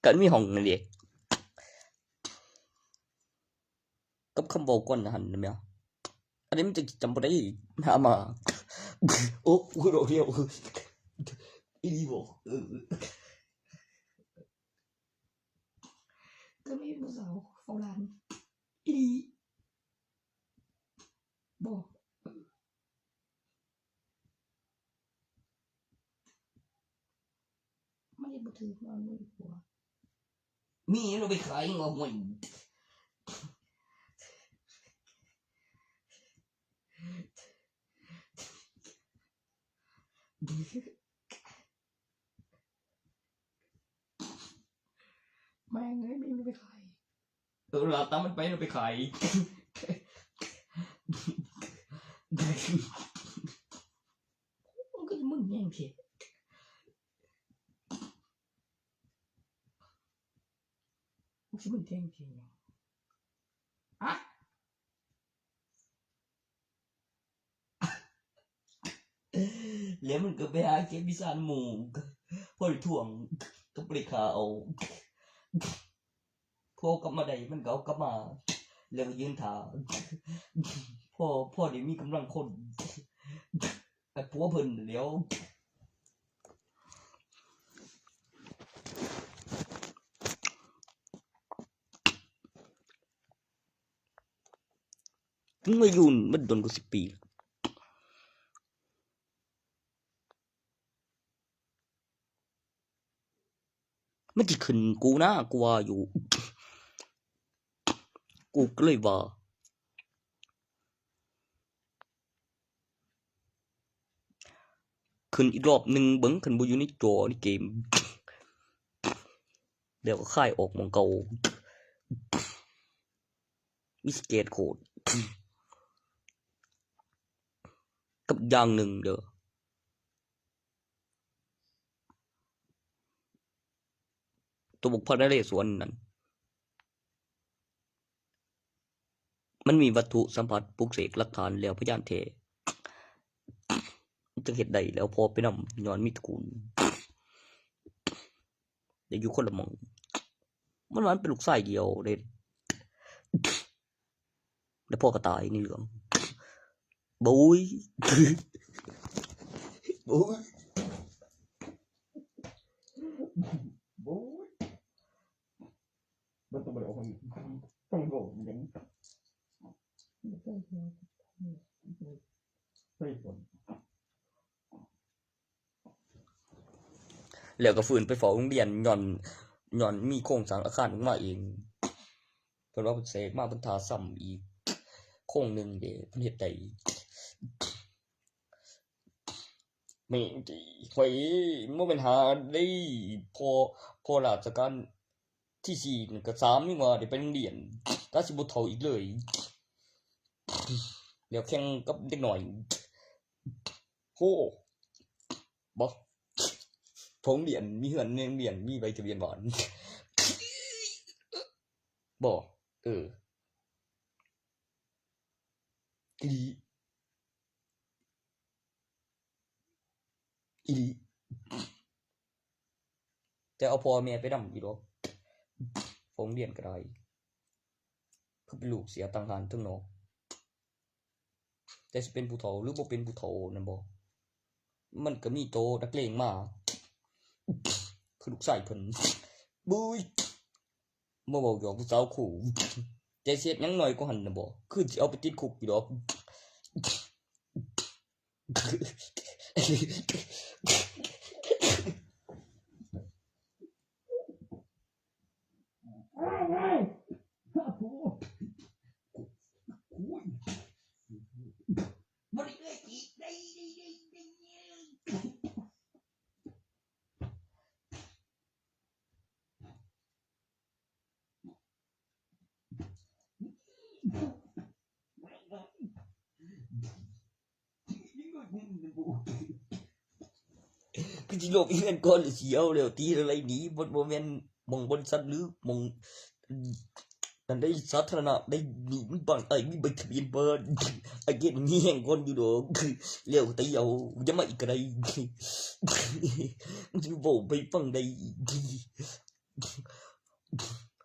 ก็มีห้องนั่นเด้ กับคำเว้าก่อนหั่นแม่นบ่ อันนี้มันจะจำบ่ได้ หามา โอ้ กูดอกเดียว อีหลีบ่ เออ ก็มีผู้สาวเฝ้าร้าน อีหลี บ่ มันเฮ็ดบ่ถืก นอนบ่มีผัว มีเราไปขายงอกหวย แม่งเอ้ย มีมันไปขาย เออ เราตามมันไป เราไปขาย มันก็จะมึนแฮงเถอะ มันสิมึนแฮงเถอะ อะ แล้วมันก็ไปหาเก็บอีสานหมู่ พอได้ท่วง ก็บ่ได้ค่าเอา พอกลับมาได้มันก็เอากลับมา แล้วก็ยืนท่า พอ พอได้มีกำลังคน ไอ้ผัวเพิ่นแหล้ว มึงมาอยู่มาโดนกูสิบปีแล้ว มันสิขึ้นกูนะ กูว่าอยู่ กูก็เลยว่า ขึ้นอีกรอบหนึ่งเบิ่ง คันบ่อยู่ในจอในเกม แล้วก็คายออกหม่องเก่า มีสเกตโคด กับอย่างหนึ่งเด้อ ตัวบักพระนเรศวรนั่น มันมีวัตถุสัมผัสปลุกเสกหลักฐานแล้วพยานแท้ มันจั่งเฮ็ดได้แล้วพ่อไปนำ ย้อนมีตระกูล ได้อยู่คนละหม่อง มันว่ามันเป็นลูกชายเดียวเด้ แล้วพ่อก็ตายในเรื่อง บุ้ย บุ้ย บุ้ย มันต้องไปเอาของ ต้องโดดอย่างนี้ ใช่คน แล้วก็ฟื้นไปเฝ้าโรงเรียน ย้อน ย้อนมีโครงสร้างอาคารออกมาเอง เพิ่นว่าเพิ่นเสกมา เพิ่นถ่าซ้ำอีกโครงหนึ่งเด้ เพิ่นเฮ็ดได้ แม่งติ ข่อยบ่แม่นหาได้ พอ พอราชการที่สี่นั่นก็สามยังว่าได้ไปโรงเรียน ก็สิบ่เฒ่าอีกเลย แล้วแข่งกับเด็กน้อย โห บ่ โรงเรียน มีเฮือนในโรงเรียน มีใบทะเบียนบ้าน บ่ เออ อีหลี อีหลี แต่เอาพ่อแม่ไปนำอยู่ดอก โรงเรียนก็ได้ คือเป็นลูกเสียต่างหากเทิงนอก แต่สิเป็นผู้เฒ่าหรือบ่เป็นผู้เฒ่านั่นบ่ มันก็มีโตนักเลงมา คือลูกชายเพิ่น บุ้ย มาเว้าหยอกผู้สาวคู่ แต่สิเฮ็ดหยังน้อยกว่าหั่นน่ะบ่ คือสิเอาไปติดคุกอยู่ดอก คือสิหลบอีเวนต์ก่อนหรือสิเอาแล้วตีอะไรหนี บ่ บ่แม่นหม่องบริษัทหรือหม่อง นั่นได้สาธารณะได้ นี่มันบ้านไอ้มีใบทะเบียนบ้าน ไอ้เกดมีแห่งก่อนอยู่ดอก แล้วตีเอา อย่ามาอีกก็ได้ มันสิเว้าไปฟังได้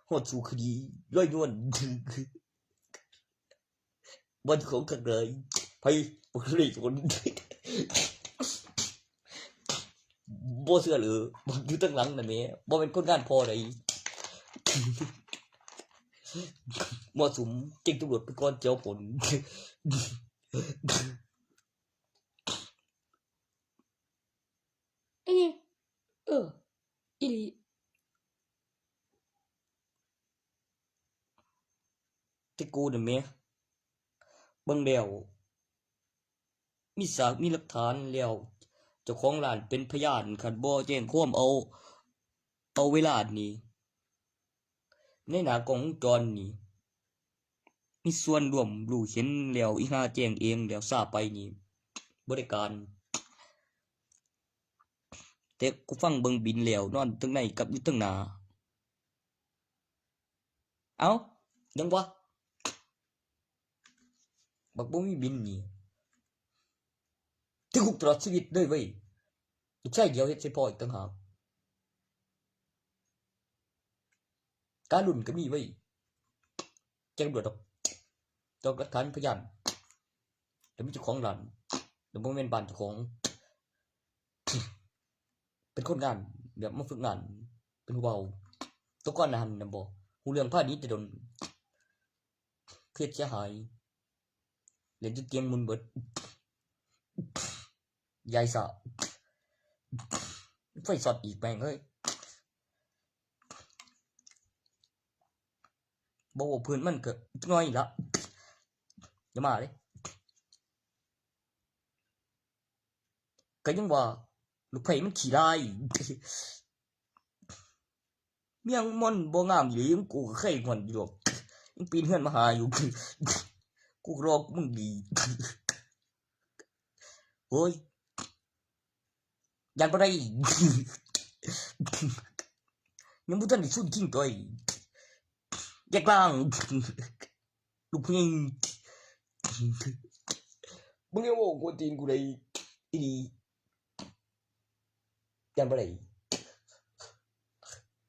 ฮอดสู่คดี ร้อยนวล บ่เจ้าของคักเลย ไผบ่เคยสน บ่เชื่อเลย อยู่ตั้งหลังน่ะแหม บ่เป็นคนงานพอใด มั่วสุม แจ้งตำรวจไปก่อน เจ้าผล เอ้ย เออ อีหลี แต่กูน่ะแหม เบิ่งแล้ว มีสากมีหลักฐานแล้ว เจ้าของร้านเป็นพยาน คันบ่แจ้งความเอา เอาเวลานี่ ในหน้ากล้องวงจรนี่ มีส่วนร่วมรู้เห็นแล้ว อีห่าแจ้งเองแล้ว ช้าไปนี่ บ่ได้การ แต่กูฟังเบิ่งบินแล้ว นอนเทิงในกับอยู่เทิงหน้า เอ้า ยังวะ บักบ่มีบินนี่ ติดคุกตลอดชีวิตเลยเว้ย ลูกชายเดียวเฮ็ดใส่พ่ออีกต่างหาก การรุ่นก็มีเว้ย แจ้งตำรวจดอก ต้องหลักฐานพยาน แต่มีเจ้าของร้าน แต่บ่แม่นบ้านเจ้าของ เป็นคนงาน แบบมาฝึกงาน เป็นผู้เบา ตัวก่อนหน้านั้นน่ะบ่ ฮู้เรื่องพาหนีแต่ดน เครียดเสียหาย เล่นจนเตียงหมุนเบิด ยายสะ ไฟช็อตอีกแม่งเอ้ย บ่เว้าพื้นมันก็จักหน่อยละ อย่ามาเด้ ก ก็ยังว่า ลูกไผ่มันขี้ร้าย เมียงมันบ่งามอีหลี กูก็เคยงอนอยู่ดอก ยังปีนเฮือนมาหาอยู่ กูรอมึงดี โอ้ย ยันบ่ได้ ยังบ่ทันได้สุดจริงตัวอีก แยกล่าง ลูกผู้หญิง มึงยังบอกกวนตีนกูได้อีหลี ยันบ่ได้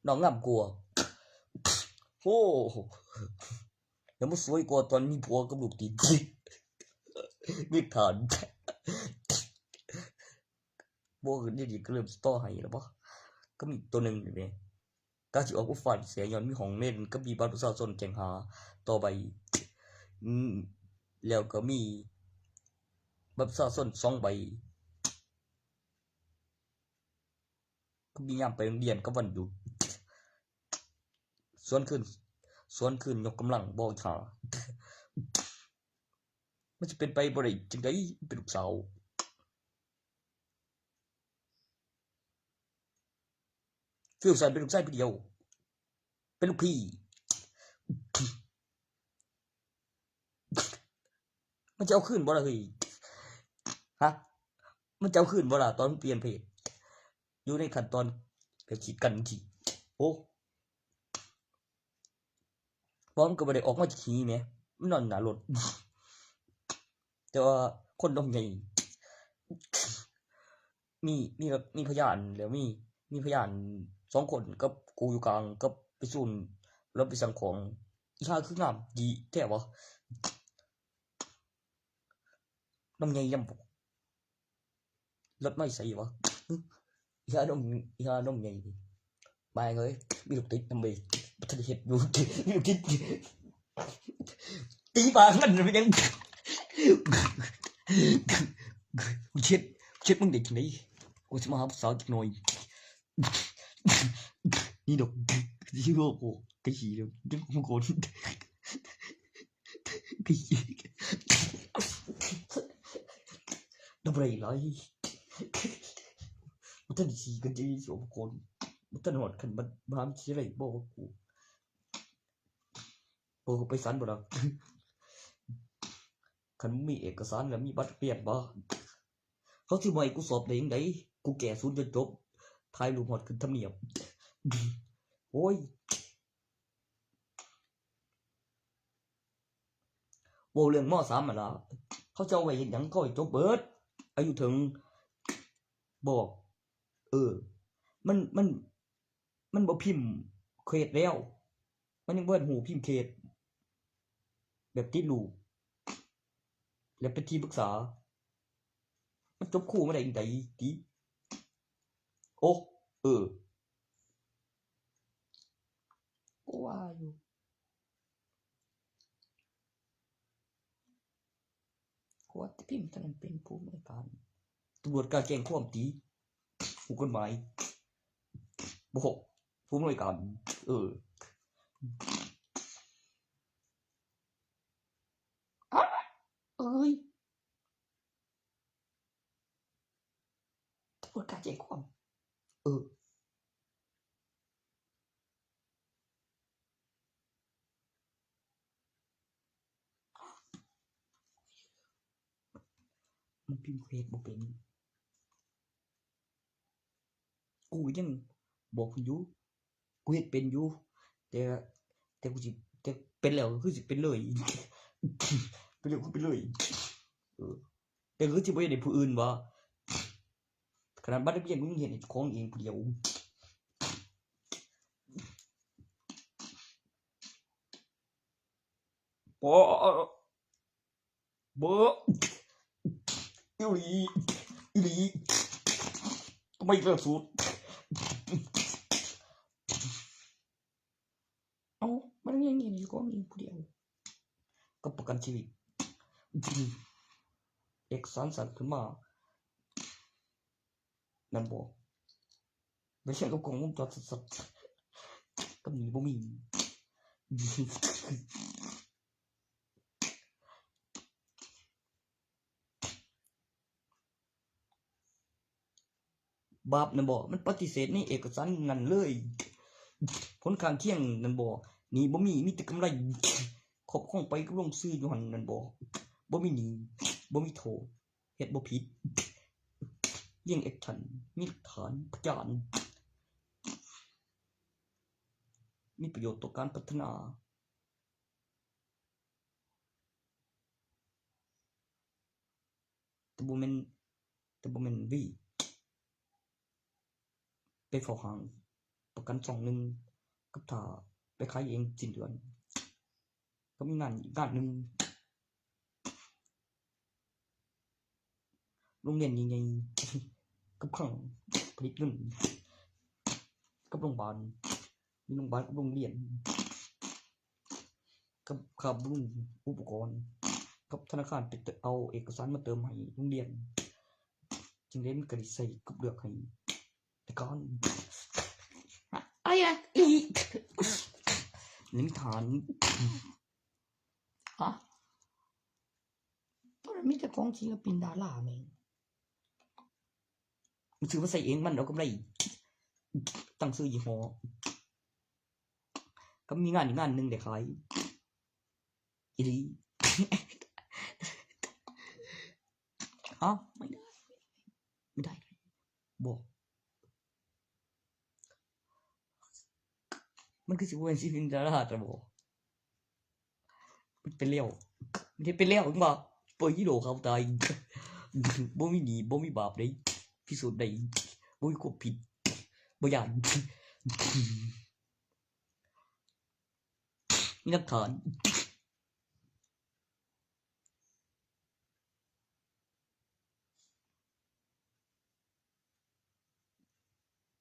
น้องงามกว่า โอ้ แล้วมันสวยกว่าตอนมีผัวกับลูกติด มีฐาน บ่ขึ้นดีๆ ก็เริ่มสตอให้แล้วบ่ ก็มีตัวหนึ่งอยู่เนี่ย ก็สิออกอุบฟาดเสียย้อนมีห้องเล่น ก็มีบัตรประชาชนแจ้งหาต่อใบ อืม แล้วก็มีบัตรประชาชนสองใบ ก็มียามไปโรงเรียนกับวันหยุด สวนคืน สวนคืนยกกำลังบ่หา มันจะเป็นไปบ่ได้จังใด เป็นลูกสาว คือลูกสาวเป็นลูกชายผู้เดียว เป็นลูกพี่ มันจะเอาคืนบ่ล่ะเฮ้ย ฮะ มันจะเอาคืนบ่ล่ะตอนมันเปลี่ยนเพศ อยู่ในขั้นตอนไปขีดกันขีด โอ้ พร้อมก็บ่ได้ออกมาจากหีแหม มันนอนหน้ารถ แต่ว่าคนนมใหญ่ มี มี มีพยานแล้วมี มีพยานสองคนกับกูอยู่กลางกับไปซูนแล้วไปสั่งของ อีห่าคืองามดีแท้วะ นมใหญ่ยำบก รถไม่ใส่วะ อีห่านม อีห่านมใหญ่นี่ มาเอ้ย มีลูกติดนำเว้ย บ่ทันได้เฮ็ดอยู่ มีลูกติด ตีปากมันเป็นหยัง กูเช็ด กูเช็ดมึงได้จังได๋ กูสิมาหาผู้สาวจักหน่อย นี่ดอก สิโลกโอ้ กะขี้ดอก ยังกูก่อน กะขี้ น้ำลายไหล บ่ทันได้ขี้กันเด้ สองคน บ่ทันฮอดขั้นบ้าน บ้านสิได้บอกว่ากู โอ้ ไปศาลบ่ล่ะ คันมีเอกสารแล้วมีบัตรเรียนบ่ เขาสิบ่ให้กูสอบได้จั่งใด กูแก้ศูนย์จนจบ ถ่ายรูปฮอดขึ้นทำเนียบ โอ้ย เว้าเรื่อง ม.สาม หั่นล่ะ เขาจะเอาไว้เฮ็ดหยัง เขาให้จบเบิด อายุถึง บอก เออ มัน มัน มันบ่พิมพ์เกรดแล้ว มันยังบ่ทันฮู้พิมพ์เกรด แบบติดรูป แล้วเป็นที่ปรึกษา มันจบคู่มาได้จั่งใดติ โอ้ เออ ก็ว่าอยู่ ขวดที่พิมพ์เท่านั้นเป็นผู้อำนวยการ ตำรวจกล้าแจ้งความติ ถูกกฎหมาย บอก ผู้อำนวยการ เออ อ้า เอ้ย ตำรวจกล้าแจ้งความ เออ มันพิมพ์เกรดบ่เป็น กูยังบอกเพิ่นอยู่ กูเฮ็ดเป็นอยู่ แต่ แต่กูสิ แต่เป็นแล้วก็คือสิเป็นเลย เป็นแล้วก็เป็นเลย เออ แต่ก็สิบ่เฮ็ดให้ผู้อื่นบ่ ขนาดบัตรนักเรียนมึงเฮ็ดให้เจ้าของเองผู้เดียว บ่ บ่ อีหลี อีหลี ก็ไม่เลิกสูตร เอ้า มันยังเห็นอยู่ก็มีผู้เดียว กับประกันชีวิต เอกสารสั่นขึ้นมา นั่นบ่ ไม่ใช่กับกล้องวงจรปิด กับนี้บ่มี เ บาปนั่นบ่ มันปฏิเสธในเอกสารนั่นเลย ผลข้างเคียงนั่นบ่ หนี้บ่มี มีแต่กำไร ครอบครองไปกับลงซื้ออยู่หั่นนั่นบ่ บ่มีหนี้ บ่มีโทษ เฮ็ดบ่ผิด เรียงแอคชั่น มีหลักฐาน พยาน มีประโยชน์ต่อการพัฒนา แต่บ่แม่น แต่บ่แม่นวี ไปเฝ้าห้าง ประกันช่องหนึ่ง กับถ้าไปขายเองสิ้นเดือน ก็มีงานอีกงานหนึ่ง โรงเรียนใหญ่ๆ กับคลังผลิตเงิน กับโรงพยาบาล มีโรงพยาบาลกับโรงเรียน กับค่าบำรุงอุปกรณ์ กับธนาคารไปเอาเอกสารมาเติมให้โรงเรียน จึงได้มีกระดิใส่กับเลือกให้แต่ก่อน ไอ้อะอี นิทาน ฮะ ตอนนั้นมีแต่ของศิลปินดาราแม่ง มันซื้อมาใส่เอง มันเอากำไร ตั้งซื้อยี่ห้อ ก็มีงานอีกงานหนึ่งได้ขาย อีหลี ฮะ ไม่ได้ ไม่ได้ บ่ มันคือสิบ่เป็นศิลปินดาราแต่บ่ มันเป็นแล้ว มันเฮ็ดเป็นแล้ว มึงว่าปล่อยอีโหลเขาตาย บ่มีหนี้ บ่มีบาปเด้ พิสูจน์ได้ บ่มีความผิด บ่ย้าน มีหลักฐาน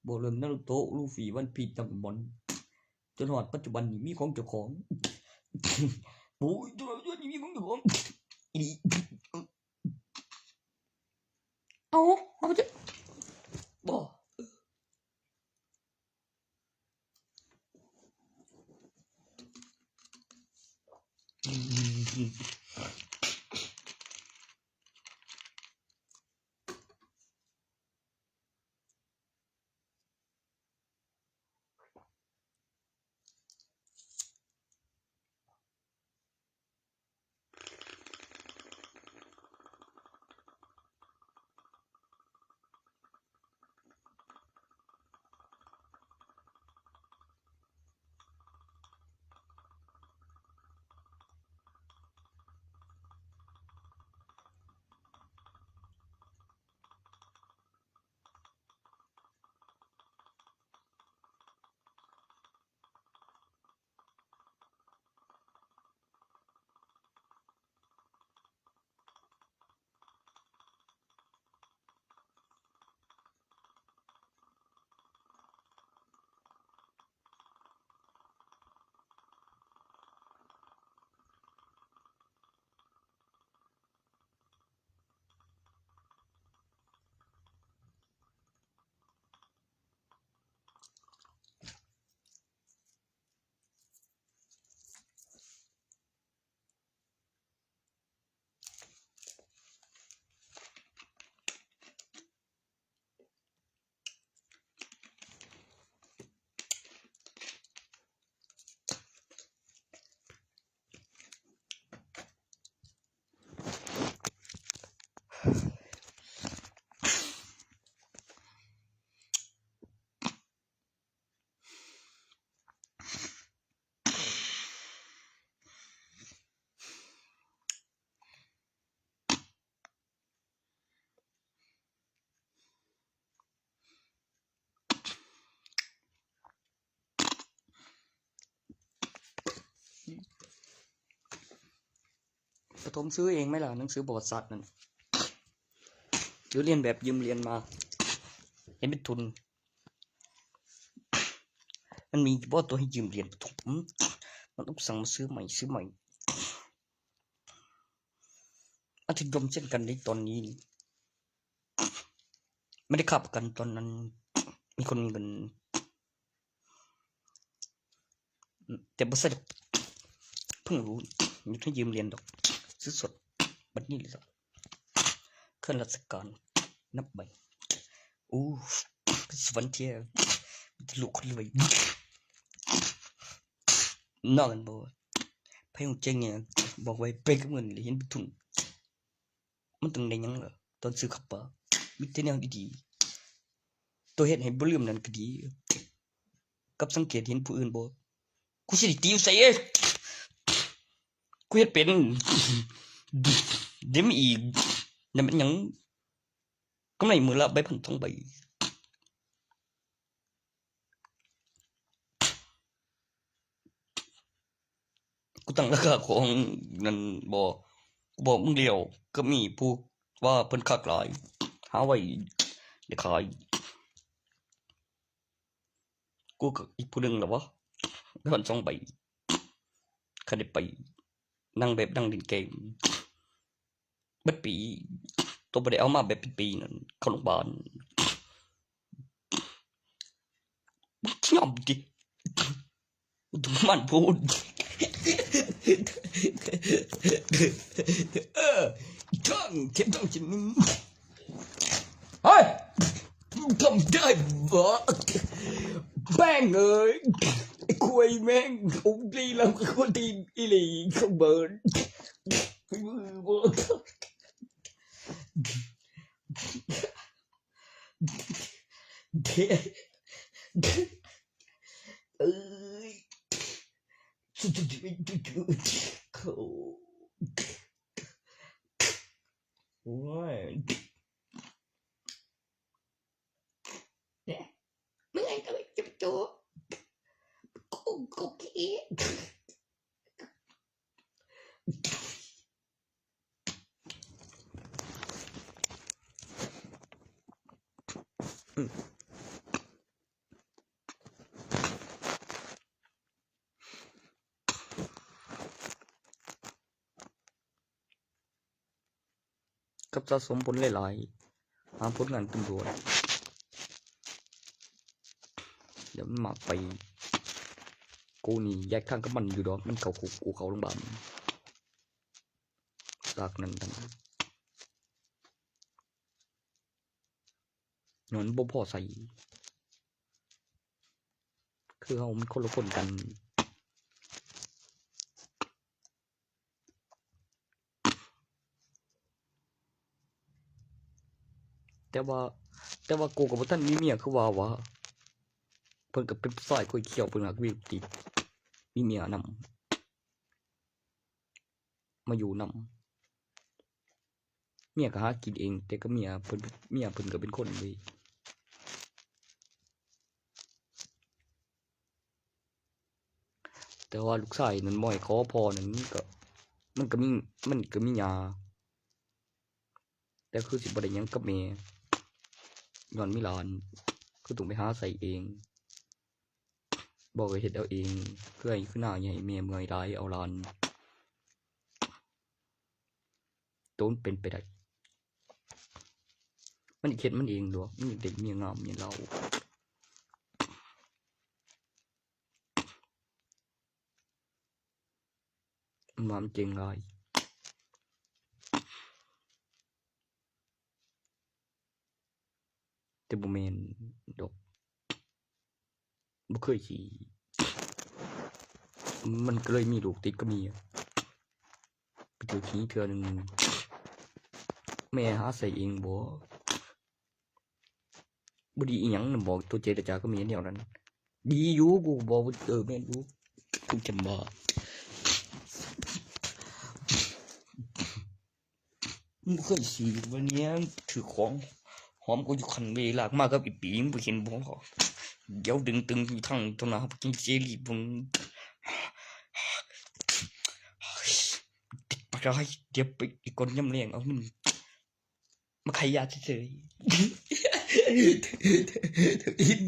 บ่เริ่มนารูโตะ ลูฟี่ วันพีซ ดราก้อนบอล จนฮอดปัจจุบันนี้มีของเจ้าของ โอ้ย จนฮอดปัจจุบันนี้มีของเจ้าของ อีหลี เอา เอาไปเถอะ บ่ ประถมซื้อเองไหมล่ะ หนังสือประวัติศาสตร์นั่น หรือเรียนแบบยืมเรียนมา เห็นเป็นทุน มันมีเฉพาะตัวให้ยืมเรียนประถม มันต้องสั่งมาซื้อใหม่ ซื้อใหม่ มัธยมเช่นกันในตอนนี้ ไม่ได้ค่าประกันตอนนั้น มีคนมีเงิน แต่บ่ใช่ดอก เพิ่งรู้ หยุดให้ยืมเรียนดอก ซื้อสด บัดนี้เลยดอก เครื่องราชการ นับใบ อู้ สวรรค์เที่ยว ลูกคนรวย นอกกันบ่ ไผฮู้จักเนี่ย บอกไว้ไปกับเงินเลย เห็นเป็นทุน มันต้องได้หยังล่ะ ตอนซื้อข้าวปลา มีแต่แนวดีๆ ตัวเฮ็ดให้บ่ลืมนั่นก็ดี กับสังเกตเห็นผู้อื่นบ่ กูสิได้ติวใส่เอ้ย กูเฮ็ดเป็น เดี๋ยวมีอีก นั่นมันหยัง กำไรมื้อละใบพันสองใบ กูตั้งราคาของนั่นบ่ กูบอกมึงแล้ว ก็มีผู้ว่าเพิ่นคักหลาย หาไว้ได้ขาย กูกับอีกผู้หนึ่งล่ะวะ ใบพันสองใบ คันได้ไป นั่งแบบนั่งเล่นเกม เบิดปี ตัวบ่ได้เอามาแบบเป็นปีนั่น เข้าโรงพยาบาล มึงยอมดิ มึงมันพูด เออ ท่อง เทียบท่องชิ้นหนึ่ง เฮ้ย มึงทำได้บ่ แม่งเอ้ย ไอ้ควยแม่ง องค์ลีลำโคตรดีอีหลี ขบวน มือบ่ เอ้ย เขา โอ้ย เนี่ย มึงไอ้ตัวจุ๊บจุ๊บ กู กูขี้ กับสะสมผลหลายๆ หาผลงานตำรวจ เดี๋ยวมันมากไป กูนี่แยกทางกับมันอยู่ดอก มันเข้าคุก กูเข้าโรงพยาบาล จากนั้นทั้ง ย้อนบ่พอใส่ คือเฮามันคนละคนกัน แต่ว่า แต่ว่ากูกับบ่ทันมีเมียคือว่าหวา เพิ่นก็เป็นผู้ชายคุยเขียว เพิ่นหากมีติด มีเมียนำ มาอยู่นำ เมียก็หากินเอง แต่ก็เมียเพิ่น เมียเพิ่นก็เป็นคนดี แต่ว่าลูกชายนั่นบ่ให้ขอพ่อนั่น มันก็ มันก็มี มันก็มียา แต่คือสิบ่ได้หยังกับแม่ ย้อนมีหลาน คือต้องไปหาใส่เอง บ่ก็เฮ็ดเอาเอง คือไห้คือนา อย่าให้แม่เมื่อยหลาย เอาหลาน โตมันเป็นไปได้ มันเฮ็ดมันเองดอก มันอยากได้เมียงามเมียลาว มันว่ามันเจ๋งหลาย แต่บ่แม่นดอก บ่เคยขี้ มันก็เลยมีลูกติดกับเมีย ไปเจอขี้เทื่อหนึ่ง แม่หาใส่เองบ่ บ่ดีอีหยังน่ะ บอกตัวเจรจาก็มีแนวนั้น ดีอยู่ กูบอกว่า เออ แม่นอยู่ กูจำบ่ มึงบ่เคยสิวันเนี้ยถือของหอมกูอยู่คันเวลากมากับอีปี มึงบ่เห็นบ่ เดี๋ยวดึงตึงอยู่ทางตรงนั้น กินเจลีมึง ติดปากร้าย เดี๋ยวไปอีกคนย่ำแรงเอามึง มาขายยาเฉยๆ อิน